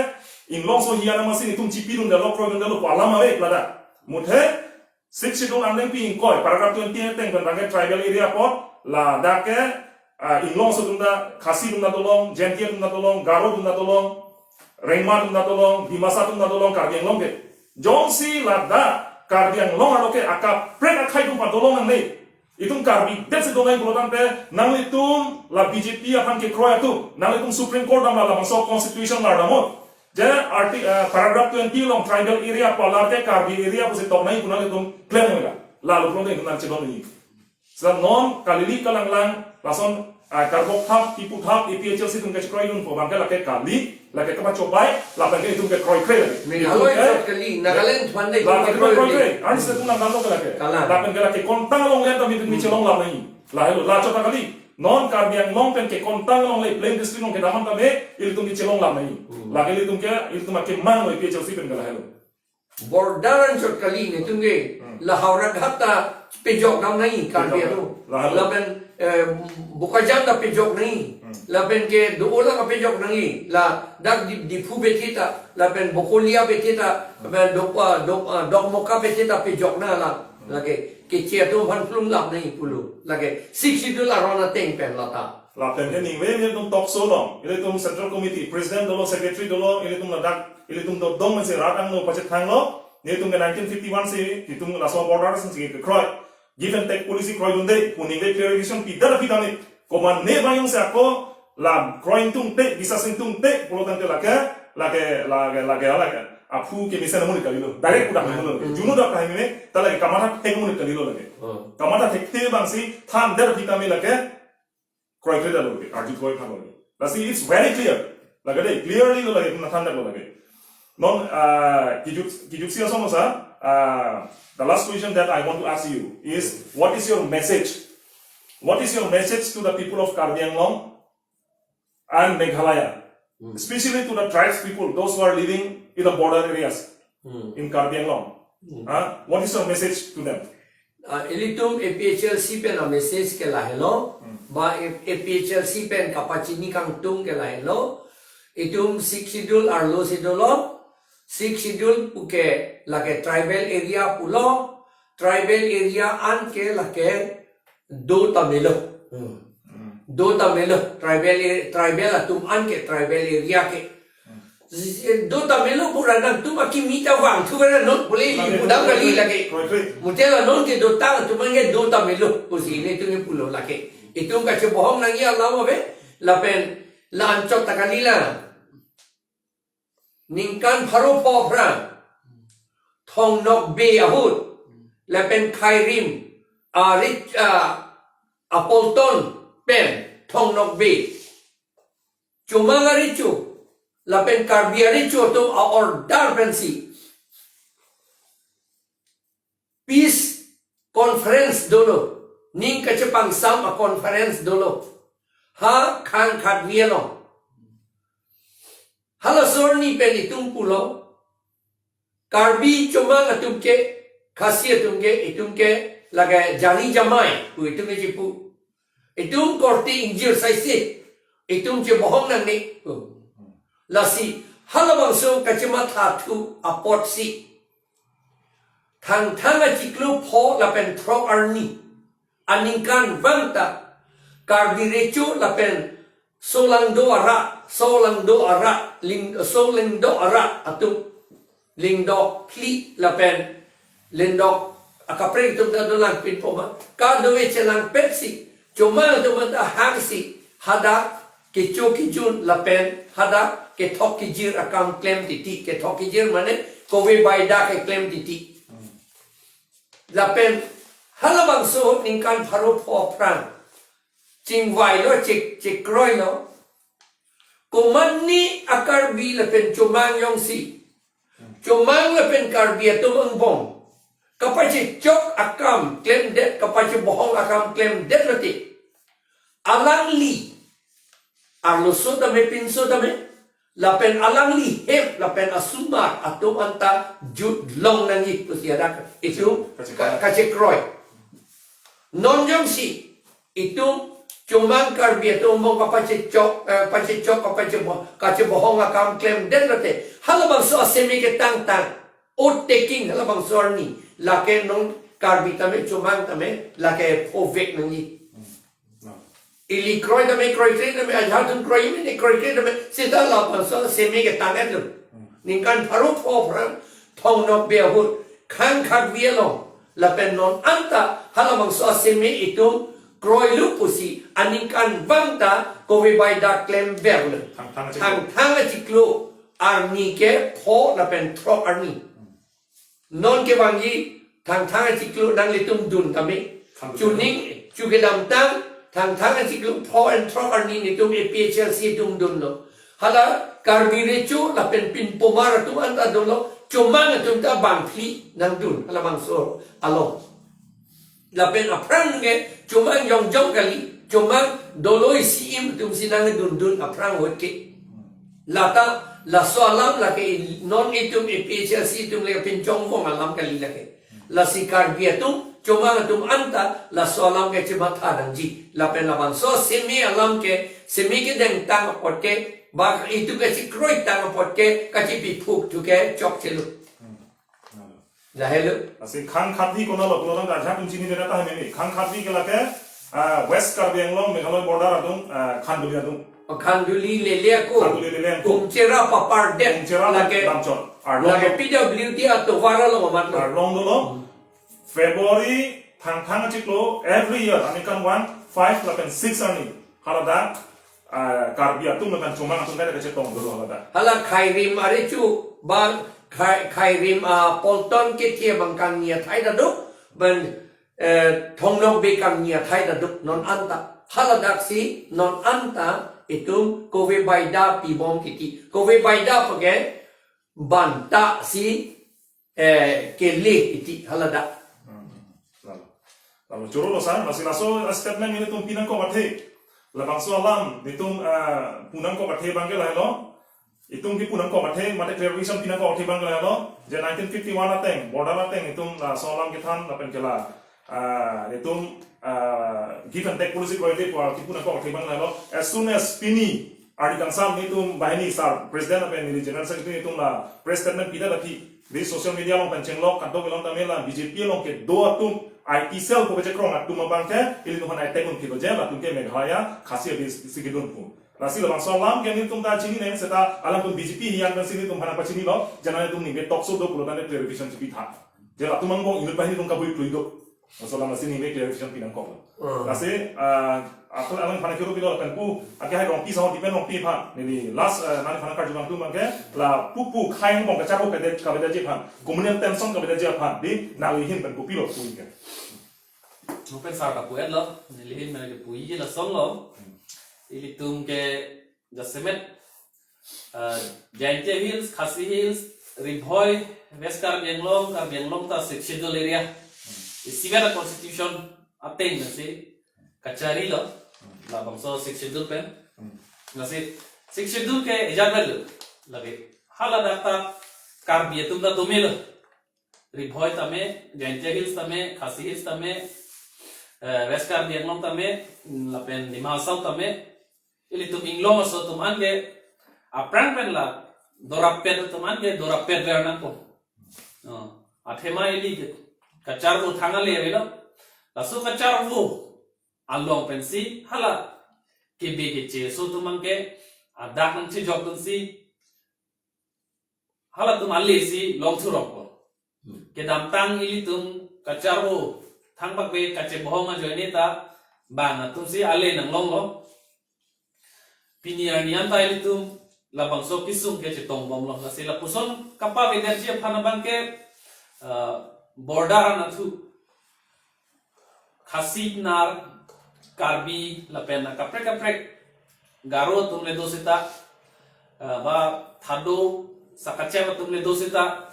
inglongso hian amatsi nelitum chipidundetlo, kroidundetlo, pu alam ave ladak. Muthe, Sixth Schedule angdengpi ingkoi, paragraph twenty ateng pen bangke tribal area apot, ladak ke, ah, inglongso atum ta, Khasi atum ta dolong, Jaintia atum ta dolong, Garo atum ta dolong, Rengma atum ta dolong, Dimasa atum ta dolong, Karbi Anglong ke. Jongsi ladak, Karbi Anglong arlo ke akaprek akhei atum ta dolong nangne. Itum Karbi det si dolong pulo tangte, nanglitum la B J P aphan kekroi atum, nanglitum Supreme Court dam la labangso constitution lar damnon. Je arti-, eh, paragraph twenty along tribal area pu alam ke Karbi area pusi toknai pu nanglitum klem noi la. Lalu pulote itum nangchedon noi. Seta non kali-li kalanglang lason, eh, karbok thap, kipu thap, A P H L C atum kachekroidunpo bangke lake kali, lake kapa chobai, lapen ke itum kekroikre lake. Meghalaya Itum ke chot kali, Nagaland aphan dei lake itum kekroikre. kekroikre. Ani seta itum nangdamlo ke lake. Kalang. Lapen ke lake kontang along lenta itum Hmm. chelong lam noi. Lahelo, la chot ta kali. Non Karbi Anglong pen ke kontang along le plain district along kedam an tame ilitum kechelong lam nangji. Hmm. Lake ilitum ke, ilitum akemang lo A P H L C pen ke lahelo. Border anchot kali netum ke. Hmm. La Howraghat ta pejok dam nangji Karbi Pejok atum. Lahelo. Lapen, eh, Bokajan ta pejok nangji. Hmm. Lapen ke do-o lang pejok nangji. Ladak Di-, Diphu bethe ta. Lapen Bokolia bethe ta. Hmm. Lapen Dok-, ah, Dok-, ah, Dokmoka bethe ta pejok nang lang. Hmm. Lake keche atum aphan plum lam nangji pulo. Lake Sixth Schedule aron ateng pen lata. Lapen ke ningve ilitum talk show along, ilitum Central Committee, President dolo, Secretary dolo, ilitum ladak, ilitum do dong mensi rat angno pachethanglo, netum ke nineteen fifty-one si, itum laso border si kekroi. Give and take policy kroidunde, pu ningve clarification pidet aphi tame, komat ne bang jongsi ako, lam kroi ingtungte, bisa singtungte, pulo tangte lake, lake, lake, lake, lake. Aphu kemesen amonit kalilo, direct pudak nanglo. Hmm. Juno dak kahini ne, ta lake kamatha thek amonit kalilo lake. Hmm. Kamatha thekthe bangsi, thandet aphi tame lake, kroikre detlo lake, arju kroi phalo lake. Lasi it's very clear. Lake dei, clearly lo lake, na thandet lo lake. Non, ah, kijuk, kijuk si ason lo sa, ah, the last question that I want to ask you is, what is your message? What is your message to the people of Karbi Anglong and Meghalaya? Hmm. Especially to the tribes people, those who are living in the border areas Hmm. in Karbi Anglong. Hmm. Huh? What is your message to them? Ah, ilitum A P H L C pen a message ke lahelo, Hmm. ba A-, A P H L C pen kapachini kangtung ke lahelo, itum Sixth Schedule arlo si dolo, Sixth Schedule puke lake tribal area pulo, tribal area an ke lake do ta melo. Hmm. Hmm. Do ta melo, tribal a-, tribal atum an ke tribal area ke. Hmm. Do ta melo pura nangtum akimi ta vangthu vera non pule Lake, pudam kali lake. Kroikre. Mutela non ke dotang atum an ke do ta melo pusi netum ke pulo lake. Itum kachebohong nangji alam ave, lapen la-anchot ta kali la. Ningkan pharo pho aphrang Thong Nokbe ahut, lapen Khairim, a, rich, a, a Polton pen Thong Nokbe. Chomang arecho, lapen Karbi arecho atum a-order pensi peace conference dolo, ning kachepangsam a-conference dolo. Ha Khang Khatvi along. Halaso arni pen itum pulo, Karbi Chomang atum ke, Khasi atum ke, itum ke lake jari jamai pu itum ke chipu. Itum korte ingjir saisi, itum chebohong nangne pu. Lasi halabangso kachemathathu apotsi, Thangthang achiklo pho lapen throk arni aningkanvang ta Karbi recho lapen solangdo arat, solangdo arat, ling-, solangdo arat atum, lingdok phli lapen lingdok akaprek atum ta dolang pinpo ma, kadokave chelangpetsi, Chomang atum ta hangsi, hadak kecho kejun lapen hadak kethok kejir akam klem titi, kethok kejir mane kove baida keklem titi. Lapen halabangso ningkan pharo pho aphrang chingvailo, chek, chekroilo. Komatne a-Karbi lapen Chomang jongsi, Chomang lapen Karbi atum angbong kapachechok akam klemdet, kapachebohong akam klemdet lote, alangli arloso tame pinso tame, lapen alangli hem lapen asomar atum anta jutlong nangji pusi hadak itum ka-, kachekroi. Non jongsi itum Chomang Karbi atum angbong kapachechok, eh, pachechok, kapachebo-, kachebohong akam klemdet lote, halabangso aseme ketangtang, oath taking halabangso arni, lake non Karbi tame, Chomang tame, lake phovek nangji. Hmm. Ili kroi tame, kroikre tame, ajahak atum kroi mene, kroikre tame, seta labangso aseme ketangtang lo. Hmm. Ningkan pharo pho aphrang Thong Nokbe ahut Khang Khatvi along, lapen non anta halabangso aseme itum kroilo pusi aningkanvang ta kove baida klemverlo. Thangthang achiklo. Thangthang achiklo arni ke pho lapen throk arni. Hmm. Non kevangji Thangthang achiklo nanglitum dun tame. Thangthang. Chuning, chu kedamtang, Thangthang achiklo pho and throk arni netum A P H L C atum dunlo. Hala Karbi recho lapen pinpomar atum anta dunlo, Chomang atum ta bangphli nangdun, halabangso along. Lapen aphrang ke Chomang jongjong kali, Chomang dolo isi-im atum si nangdundun aphrang ahut ke. Lata laso alam lake non itum A P H L C atum le pinchong vong alam kali lake. Lasi Karbi atum, chomang atum anta laso alam ke chematha nangji. Lapen labangso seme alam ke, seme kedengtang apot ke, ba itum ke chekroitang apot ke, kachipiphuk thu ke chokchelo. Lahelo. Lasi Khang Khatvi konatlo, pulo nang ajak tum chini dena ta hemeni. Khang Khatvi ke lake, ah, West Karbi Anglong, Meghalaya border atum, ah, Khanduli atum. O Khanduli Lele ako. Khanduli Lele ako. Umchera Papardet. Umchera lake, Damchor. Arlong lake do. P W D atovar along amat lo. Arlong dolo. February thangthang achiklo, every year, aningkan one, five, lapen six arni. Haladak, ah, Karbi atum lapen chomang atum kaita kachetong dolo haladak. Hala Khairim arechu, bang Khai-, Khairim, ah, Polton kethe bang kangni athai ta do, bang, eh, Thongnokbe kangni athai ta do, non anta. Haladak si, non anta, itum kove baida pibom kiti. Kove baida pake, banta si, eh, kele kiti haladak. Hmm. Lalu. Lalu choro lo san, lasi laso statement nelitum pinangkok athe. Labangso alam, nelitum, eh, pinangkok athe abang ke lahelo. Itum ke pinangkok athe, mate clarification pinangkok athe abang ke lahelo. Je nineteen fifty-one ateng, border ateng, itum laso alam kethan, lapen ke la, eh, itum, eh, give and take policy kroide pu, ke pinangkok athe abang lahelo. As soon as pini, arni kangsam nelitum banghini sir, President lapen neli General Secretary nelitum la press statement pida tadi, di social media along pen chenglok, kadokave along tame la B J P along kedo atum, I T cell pu kechekrong atum abang ke, ilitum aphan attack un kilo je, latum ke Meghalaya, Khasi abis si kedun pu. Lasi labangso alam ke nelitum ta chinine, seta alangtum B J P hiyan pensi nelitum aphan pachinilo, je nelitum ningve talk show do pulo tangte clarification chepitha. Je latum angbong inut banghini atum kabui klui do. Laso alam lasi neli clarification pinangkok. Hmm. Lasi, ah, ako alangliphan kiro pilo lapen pu, ake hai Rongpi saho dipen Rongpi aphan. Neli last, ah, nangliphan karju abang atum abang ke, la pu pu khai angbong kacharvo kave, kavedaji aphan. Communal tension kavedaji aphan. Di nangli ahin pen kopilo pu ke. Mo pen sar kapu-etlo, neli ahin pen kepuji lason lo. Hmm. Ilitum ke jasemet, ah, Jaintia Hills, Khasi Hills, Ri-Bhoi, West Karbi Anglong, Karbi Anglong ta Sixth Schedule area. Isivet a-constitution ateng pensi kacharilo, labangso Sixth Schedule pen. Lasi Sixth Schedule ke ejat lo, lake haladak ta Karbi atum ta domelo. Ri-Bhoi tame, Jaintia Hills tame, Khasi Hills tame, eh, West Karbi Anglong tame, mm, lapen Dima Hasao tame, ilitum inglong aso atum an ke, aphrang pen la, dorapet atum an ke, dorapet ver nangkok. Oh, athema ili ke, kacharvo thang ale avelo. Laso kacharvo along pensi, hala, kebe keche aso atum abang ke, adak nangchejok dunsi, halatum ale si longthurokpo. Hmm. Kedamtang ilitum kacharvo, thang pakve kachebohong ajoine ta, bang atum si ale nanglonglo. Pini arni an ta ilitum labangso kesung ke chetongbomlo. Lasi lapuson kapavedaji aphan abang ke, ah, border anatthu Khasi nar, Karbi, lapen kaprek kaprek Garo atum le do seta, ah, ba Thado, Sakachem atum le do seta,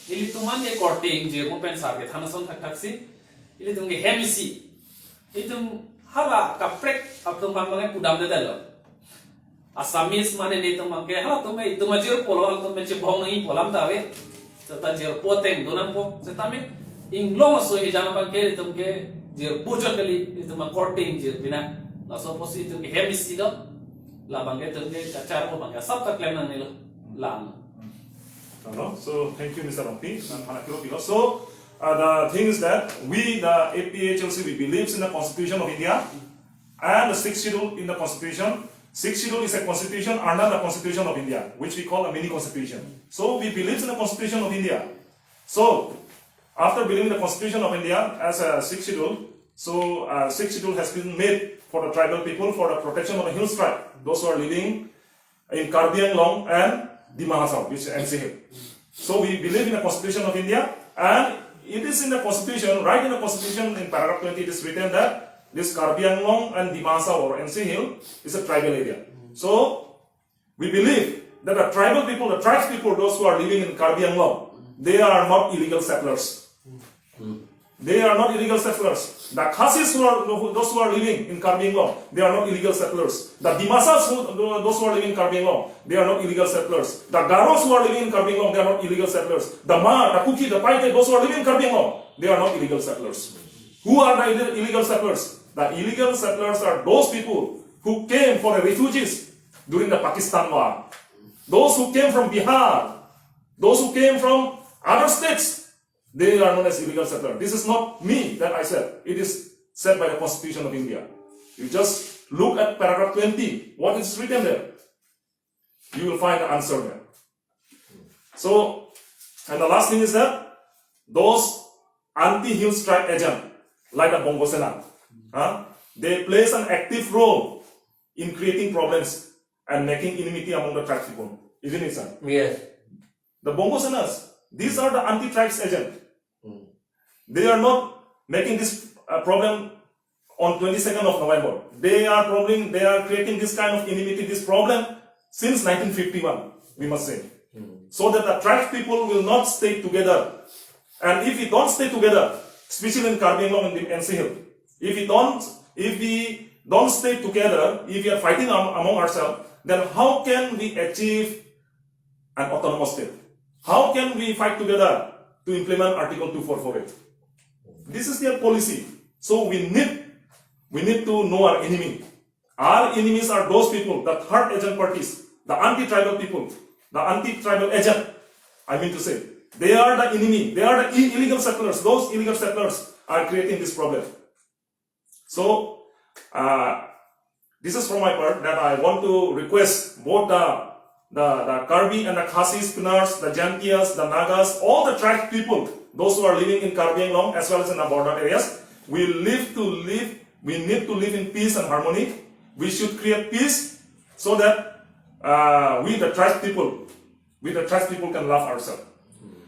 ilitum an ke korte ingjir mo pen sar kethan ason thakthak si, ilitum ke hem isi. Ilitum hala kaprek atum abang abang ke pudamdedetlo. Assamese mane netum abang ke, halatum ke itum ajirpo lo, halatum ke chebohong nangji pu alam ta ave. Seta jirpo ateng do nangpo. Setame inglong aso hijan abang ke itum ke jirpo chot kali, itum akorte ingjir pina. Laso apotsi itum ke hem isi do. Labang ke itum ke kacharvo abang ke asap ta klem nangnelo. Lang. Hello. So thank you, Mister Rongpi. Nangphan kiro pilo. So, uh, the thing is that we, the A P H L C, we believes in the Constitution of India. And the Sixth Schedule in the Constitution. Sixth Schedule is a constitution under the Constitution of India, which we call a mini constitution. So we believe in the Constitution of India. So after believing the Constitution of India as a Sixth Schedule, so, uh, Sixth Schedule has been made for the tribal people for the protection of the hill tribe, those who are living in Karbi Anglong and Dima Hasao, which is N C Hill. So we believe in the Constitution of India, and it is in the Constitution, right in the Constitution, in paragraph twenty, it is written that this Karbi Anglong and Dima Hasao or N C Hill is a tribal area. So we believe that the tribal people, the tribes people, those who are living in Karbi Anglong, they are not illegal settlers. Hmm. They are not illegal settlers. The Khasis, who are, who, those who are living in Karbi Anglong, they are not illegal settlers. The Dimasas, who, those who are living in Karbi Anglong, they are not illegal settlers. The Garos, who are living in Karbi Anglong, they are not illegal settlers. The Hmar, the Kuki, the Paite, those who are living in Karbi Anglong, they are not illegal settlers. Who are the ille- illegal settlers? The illegal settlers are those people who came for the refugees during the Pakistan war. Those who came from Bihar, those who came from other states, they are known as illegal settlers. This is not me that I said. It is said by the Constitution of India. You just look at paragraph twenty, what is written there. You will find the answer there. So, and the last thing is that those anti-hill strike agent, like the Bongo Sena, huh, they plays an active role in creating problems and making enmity among the tribes people, isn't it, sir? Yes. The Bongo Senas, these are the anti-tribes agent. Hmm. They are not making this uh, problem on twenty-second of November. They are problem. They are creating this kind of enmity, this problem since nineteen fifty-one. We must say, Hmm. so that the tribes people will not stay together. And if we don't stay together, especially in Karbi Anglong and the N C Hill, if we don't, if we don't stay together, if we are fighting am- among ourselves, then how can we achieve an autonomous state? How can we fight together to implement Article two four four A? This is their policy. So we need we need to know our enemy. Our enemies are those people, the third agent parties, the anti-tribal people, the anti-tribal agent. I mean to say, they are the enemy. They are the i- illegal settlers. Those illegal settlers are creating this problem. So, uh, this is from my part that I want to request both the the, the Karbi and the Khasis, Kunars, the Jaintias, the Nagas, all the tribe people, those who are living in Karbi Anglong as well as in the border areas, we live to live, we need to live in peace and harmony. We should create peace so that uh, we the tribe people, we the tribe people can love ourselves.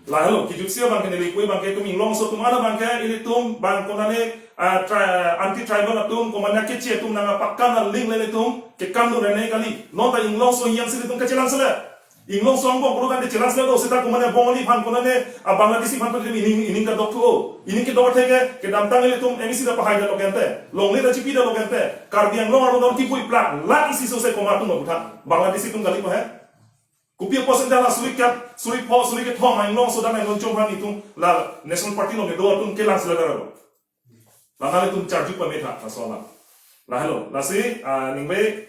Lahelo, kijutsi abang ke neli kui abang ke itum Inglongso atum ana abang ke ilitum bang konane uh, tri- anti-tribal atum komatne kechi atum nangpakkan aling le ilitum kekam do rene kali. Non ta Inglongso hiyan si ilitum kechelang sele. Inglongso angbong puru kan kechelang sele do seta komatne Bongali aphan konane uh, Bangladeshi aphan pun ining ining kadok thu. Ining kedok theke kedamtang ilitum M E C ta pahai da lo kente. Longle ta chipi da lo kente. Karbi Anglong arlo dam kipui plak lak isi so se komat atum abuthan. Bangladeshi atum kali pahe. Kopi apotsi dak la suri kep, suri pho, suri kethom, Inglongso dam Inglongso aphan itum la National Party along kedo atum kelang sila daro. La nang itum charju pame tha, laso alam. Lahelo, lasi uh, ningve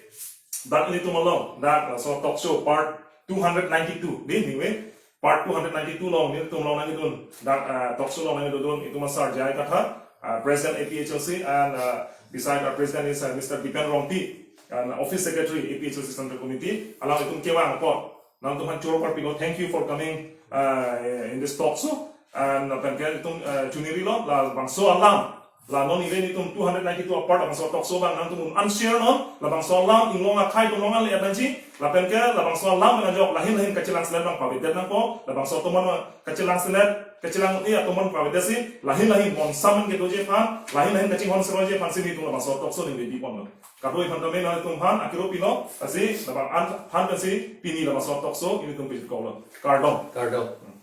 dak ilitum along, dak laso talk show part two hundred ninety-two, di ningve part two hundred ninety-two along, nelitum along nangdun, dak uh, talk show along nangdun, itum asar J I Kathar, uh, President A P H L C, and uh, beside our President is uh, Mister Dipen Rongpi, and Office Secretary A P H L C Central Committee, alanglitum kevang apot nangtum aphan choro parpilo, thank you for coming uh, in this talk show. And uh, penke itum uh, chunirilo, labangso alam, la non event itum two hundred ninety-two apart labangso talk show abang nangtum un-an share non, labangso alam Inglong akhei atum along ale atanji, lapenke labangso alam nang ajok lahin lahin kachelang selet abang pavedet nangpo, labangso atum aphan kachelang selet, kachelang i atum aphan pavedet si, lahin lahin bonsam kedoji aphan, lahin lahin kachinghon seroji aphan si nelitum labangso talk show ningve bipon lo. Kadoi aphan tame nangtum aphan akiro pilo, lasi labang an aphan pensi pini labangso talk show nelitum pijit kok lo. Kardom. Kardom.